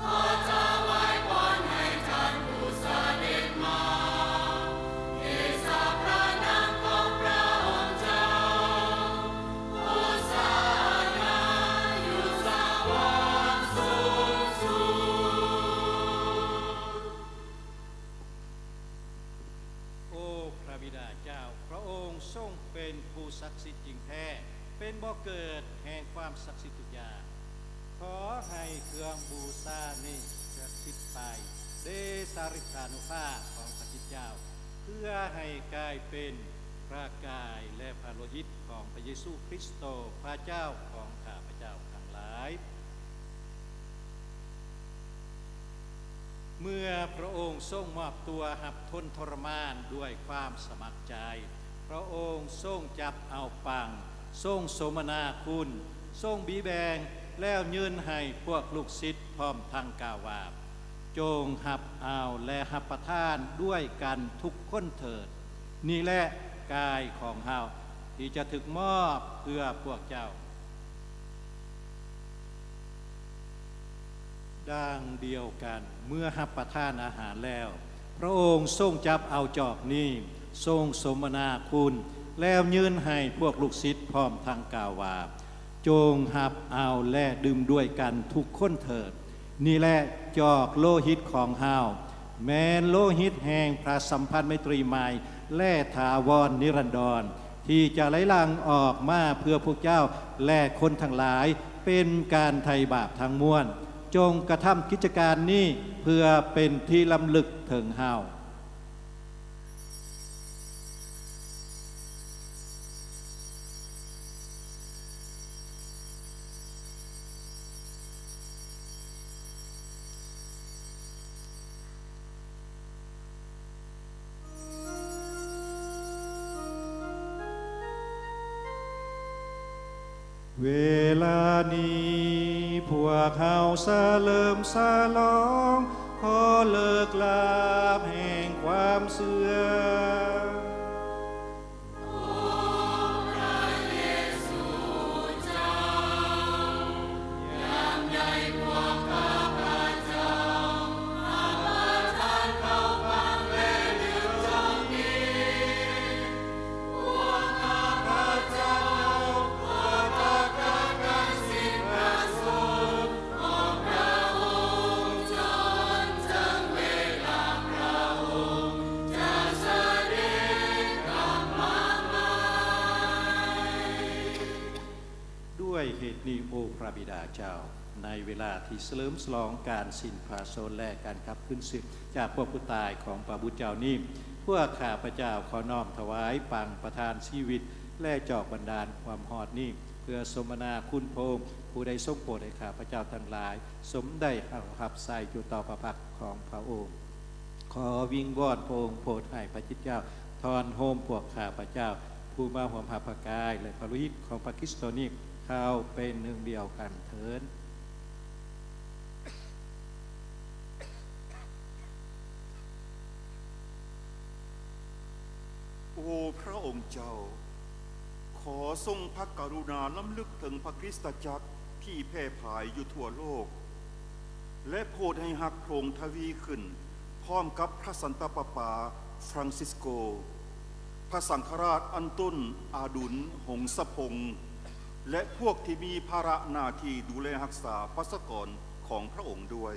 ຂໍຖວາຍພອນໃຫ້ທ່ານຜູ້ສະເດັດມາ ເດຊະພະນາມຂອງພະອົງເຈົ້າ ໂຮຊານາ ຢູ່ສະຫວ່າງສູງສຸດ. ໂອ ພະບິດາເຈົ້າ, ພະອົງຊົງເປັນຜູ້ສັກສິດຈິງແທ້, ເປັນບໍ່ເກີດແຫ່ງຄວາມສັກສິດທຸກຢ່າງ. ຂໍໃຫ້ເຄື່ອງບູຊານີ້ສັກສິດໄປເດຊະລິດທານຸພາບຂອງພະຄຣິສເຈົ້າ, ເພື່ອໃຫ້ກາຍເປັນພະກາຍ ແລະ ພະໂລຫິດຂອງພະເຢຊູຄຣິສໂຕ ພະເຈົ້າຂອງຂ້າພະເຈົ້າທັງຫຼາຍ. ເມື່ອພະອົງຊົງມອບຕົວຮັບທົນທໍລະມານດ້ວຍຄວາມສະໝັກໃຈ, ພະອົງຊົງຈັບເອົາປັງ, ຊົງສົມມະນາຄຸນ, ຊົງບີແບ່ງ ແລ້ວຍື່ນໃຫ້ພວກລູກສິດ ພ້ອມທັງກ່າວວ່າ, ຈົ່ງຮັບເອົາ ແລະ ຮັບປະທານດ້ວຍກັນທຸກຄົນເຖີດ. ນີ້ແຫຼະກາຍຂອງເຮົາ ທີ່ຈະຖືກມອບເພື່ອພວກເຈົ້າ. ດັ່ງດຽວກັນ ເມື່ອຮັບປະທານອາຫານແລ້ວ, ພຣະອົງຊົງຈັບເອົາຈອກນີ້, ຊົງສົມມະນາຄຸນ, ແລ້ວຍື່ນໃຫ້ພວກລູກສິດ ພ້ອມທັງກ່າວວ່າ, ຈົ່ງຮັບເອົາ ແລະ ດື່ມດ້ວຍກັນທຸກຄົນເຖີດ. ນີ້ແຫຼະຈອກໂລຫິດຂອງເຮົາ, ແມ່ນໂລຫິດແຫ່ງພຣະສຳພັນໄມຕີໃໝ່ ແລະ ຖາວອນນິລັນດອນ, ທີ່ຈະໄຫຼຫຼັ່ງອອກມາເພື່ອພວກເຈົ້າ ແລະ ຄົນທັງຫຼາຍ, ເປັນການໄຖ່ບາບທັງມວນ. ຈົ່ງກະທຳກິດຈະການນີ້ ເພື່ອເປັນທີ່ລຳລຶກເຖິງເຮົາ. ເວລານີ້ພວກເຮົາສະເຫຼີມສະຫຼອງ ຂໍ້ເລີກລາບແຫ່ງຄວາມເຊື່ອ. ດ້ວຍເຫດນີ້, ໂອພຣະບິດາເຈົ້າ, ໃນເວລາທີ່ສະເຫຼີມສະຫຼອງການສິ້ນພະຊົນ ແລະ ການກັບຄືນຊີວິດຈາກພວກຜູ້ຕາຍຂອງພຣະບຸດເຈົ້ານີ້, ພວກຂ້າພະເຈົ້າຂໍນ້ອມຖວາຍປັງປະທານຊີວິດ ແລະ ຈອກບັນດານຄວາມຮອດນີ້ ເພື່ອສົມມະນາຄຸນພຣະອົງ, ຜູ້ໄດ້ຊົງໂປດໃຫ້ຂ້າພະເຈົ້າທັງຫຼາຍ ສົມໄດ້ເຂົ້າຮັບໃຊ້ຢູ່ຕໍ່ພະພັກຂອງພຣະອົງ. ຂໍວິງວອນພຣະອົງໂປດໃຫ້ພຣະຈິດເຈົ້າ ທ້ອນໂຮມພວກຂ້າພະເຈົ້າ ຜູ້ມາຮ່ວມຮັບພະກາຍ ແລະ ພະໂລຫິດຂອງພຣະຄຣິດໂຕນີ້ ເຂົ້າເປັນໜຶ່ງດຽວກັນເທີ້ນ. ໂອພຣະອົງເຈົ້າ, ຂໍຊົງພຣະກະລຸນາລຳລຶກເຖິງພຣະຄຣິສຕະຈັກທີ່ແຜ່ຜາຍຢູ່ທົ່ວໂລກ ແລະ ໂປດໃຫ້ຮັກພຣະອົງທະວີຂຶ້ນ ພ້ອມກັບພຣະສັນຕະປາປາຟຣັງຊິສໂກ, ພຣະສັງຄະລາດອັນໂຕນອະດຸນ ຫົງສະພົງ ແລະ ພວກທີ່ມີພາລະໜ້າທີ່ດູແລຮັກສາປະຊາກອນຂອງພຣະອົງດ້ວຍ.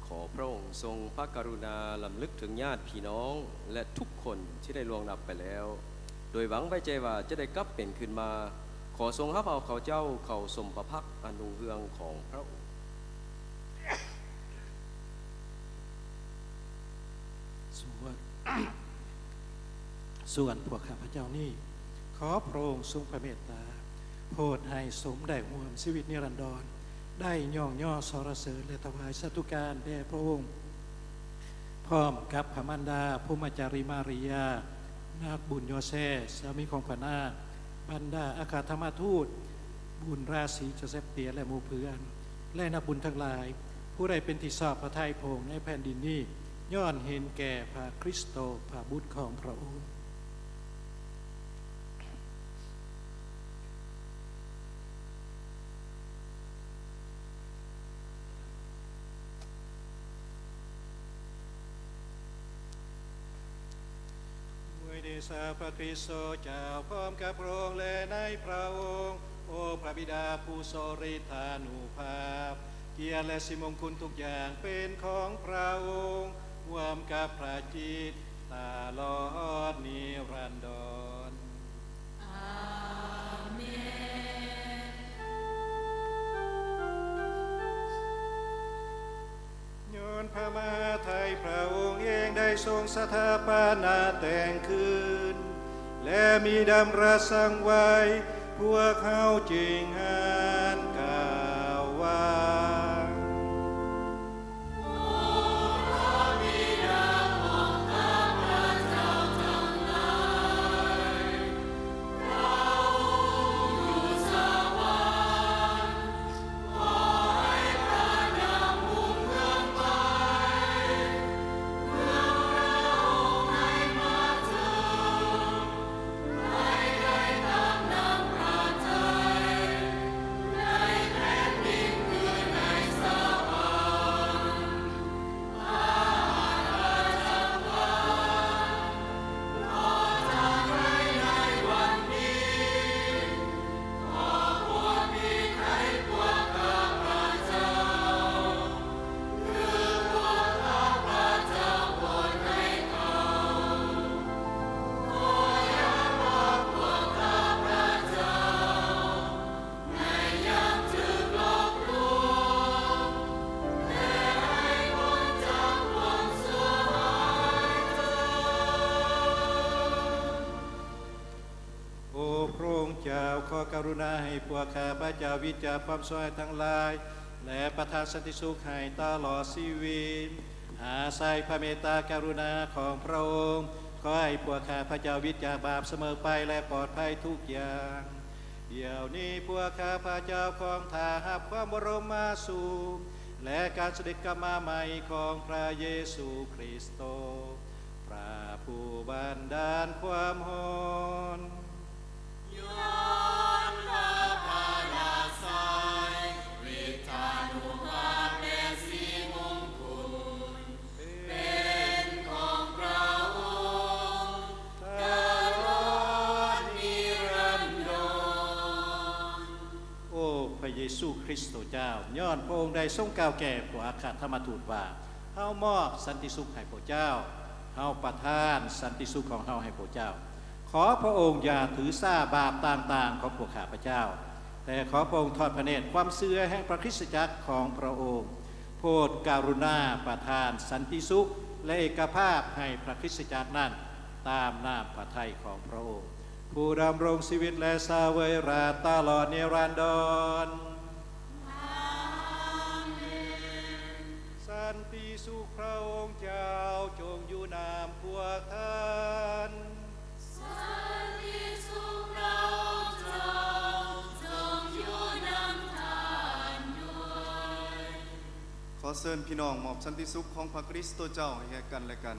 ຂໍພຣະອົງຊົງພຣະກະລຸນາລຳລຶກເຖິງຍາດພີ່ນ້ອງ ແລະ ທຸກຄົນທີ່ໄດ້ລ່ວງລັບໄປແລ້ວ, ໂດຍຫວັງໄວ້ໃຈວ່າຈະໄດ້ກັບເປັນຄືນມາ. ຂໍຊົງຮັບເອົາເຂົາເຈົ້າເຂົ້າຊົມພະພັກອັນຮຸ່ງເຮືອງຂອງພຣະອົງ. ສ່ວນ ສ່ວນພວກຂ້າພະເຈົ້ານີ້, ຂໍພຣະອົງຊົງພຣະເມດຕາ ໂປດໃຫ້ສົມໄດ້ຮ່ວມຊີວິດນິລັນດອນ, ໄດ້ຍ້ອງຍໍສັນລະເສີນ ແລະ ຖວາຍສາທຸການແດ່ພຣະອົງ, ພ້ອມກັບພຣະມານດາ ພົມມະຈາລີມາລິຍາ, ນັກບຸນໂຢເຊ, ສາມີຂອງພະນາງ, ບັນດາອັກຄະທຳມະທູດ, ບຸນລາສີໂຈເຊັບເຕຍ ແລະ ໝູ່ເພື່ອນ, ແລະ ນັກບຸນທັງຫຼາຍ ຜູ້ໃດເປັນທີ່ຊອບພຣະໄທພຣະອົງໃນແຜ່ນດິນນີ້, ຍ້ອນເຫັນແກ່ພຣະຄຣິສໂຕ ພຣະບຸດຂອງພຣະອົງ. ດ້ວຍເດຊະພຣະຄຣິສໂຕເຈົ້າ, ພ້ອມກັບພຣະອົງ ແລະ ໃນພຣະອົງ, ໂອພຣະບິດາຜູ້ຊົງລິດທານຸພາບ, ກຽດ ແລະ ສິມງຄຸນທຸກຢ່າງເປັນຂອງພຣະອົງ, ຮ່ວມກັບພຣະຈິດ ຕະຫຼອດນິລັນດອນ. ອາເມນ. ຍ້ອນພຣະມະຫາໄທພຣະອົງເອງໄດ້ຊົງສະຖາປະນາແຕ່ງຄືນ ແລະ ມີດຳລັດສັ່ງໄວ້, ພວກເຮົາຈຶ່ງຫານກ່າວວ່າ ກະລຸນາໃຫ້ພວກຂ້າພະເຈົ້າວິດຈາກຄວາມຊົ່ວຮ້າຍທັງຫຼາຍ ແລະ ປະທານສັນຕິສຸກໃຫ້ຕະຫຼອດຊີວິດ. ອາໄສພະເມດຕາກະລຸນາຂອງພຣະອົງ, ຂໍໃຫ້ພວກຂ້າພະເຈົ້າວິດຈາກບາບສະເໝີໄປ ແລະ ປອດໄພທຸກຢ່າງ. ດຽວນີ້ພວກຂ້າພະເຈົ້າຂອງທ່ານຮັບຄວາມບໍລົມມະສຸກ ແລະ ການສະເດັດກັບມາໃໝ່ຂອງພຣະເຢຊູຄຣິສໂຕ, ພຣະຜູ້ບັນດານຄວາມຮ້ອນ. ຍ້ອນພະພະລາໄຊ, ອິດທານຸພາບ ແລະ ສີມົງຄຸນ ເປັນຂອງພຣະອົງຕະຫຼອດນິລັນດອນ. ໂອ້ ພຣະເຢຊູຄຣິສໂຕເຈົ້າ, ຍ້ອນພຣະອົງໄດ້ຊົງກ່າວແກ່ພວກອັກຄະທຳມະທູດວ່າ, ເຮົາມອບສັນຕິສຸກໃຫ້ພວກເຈົ້າ, ເຮົາປະທານສັນຕິສຸກຂອງເຮົາໃຫ້ພວກເຈົ້າ. ຂໍພຣະອົງຢ່າຖືສາບາບຕ່າງໆຂອງພວກຂ້າພະເຈົ້າ, ແຕ່ຂໍພຣະອົງທອດພຣະເນດຄວາມເຊື່ອແຫ່ງພຣະຄຣິສຕະຈັກຂອງພຣະອົງ, ໂປດກະລຸນາປະທານສັນຕິສຸກ ແລະ ເອກະພາບໃຫ້ພຣະຄຣິສຕະຈັກນັ້ນ, ຕາມນ້ຳພຣະໄທຂອງພຣະອົງ, ຜູ້ດຳລົງຊີວິດ ແລະ ສະເຫວີຍຣາຊຕະຫຼອດນິລັນດອນ. ອາເມນ. ສັນຕິສຸກພຣະອົງເຈົ້າຈົ່ງຢູ່ນຳພວກທ່ານ. ສັນຕິສຸກພຣະອົງເຈົ້າຈົ່ງຢູ່ນຳທ່ານດ້ວຍ. ຂໍເຊີນພີ່ນ້ອງມອບສັນຕິສຸກຂອງພຣະຄຣິສໂຕເຈົ້າໃຫ້ແກ່ກັນແລະກັນ.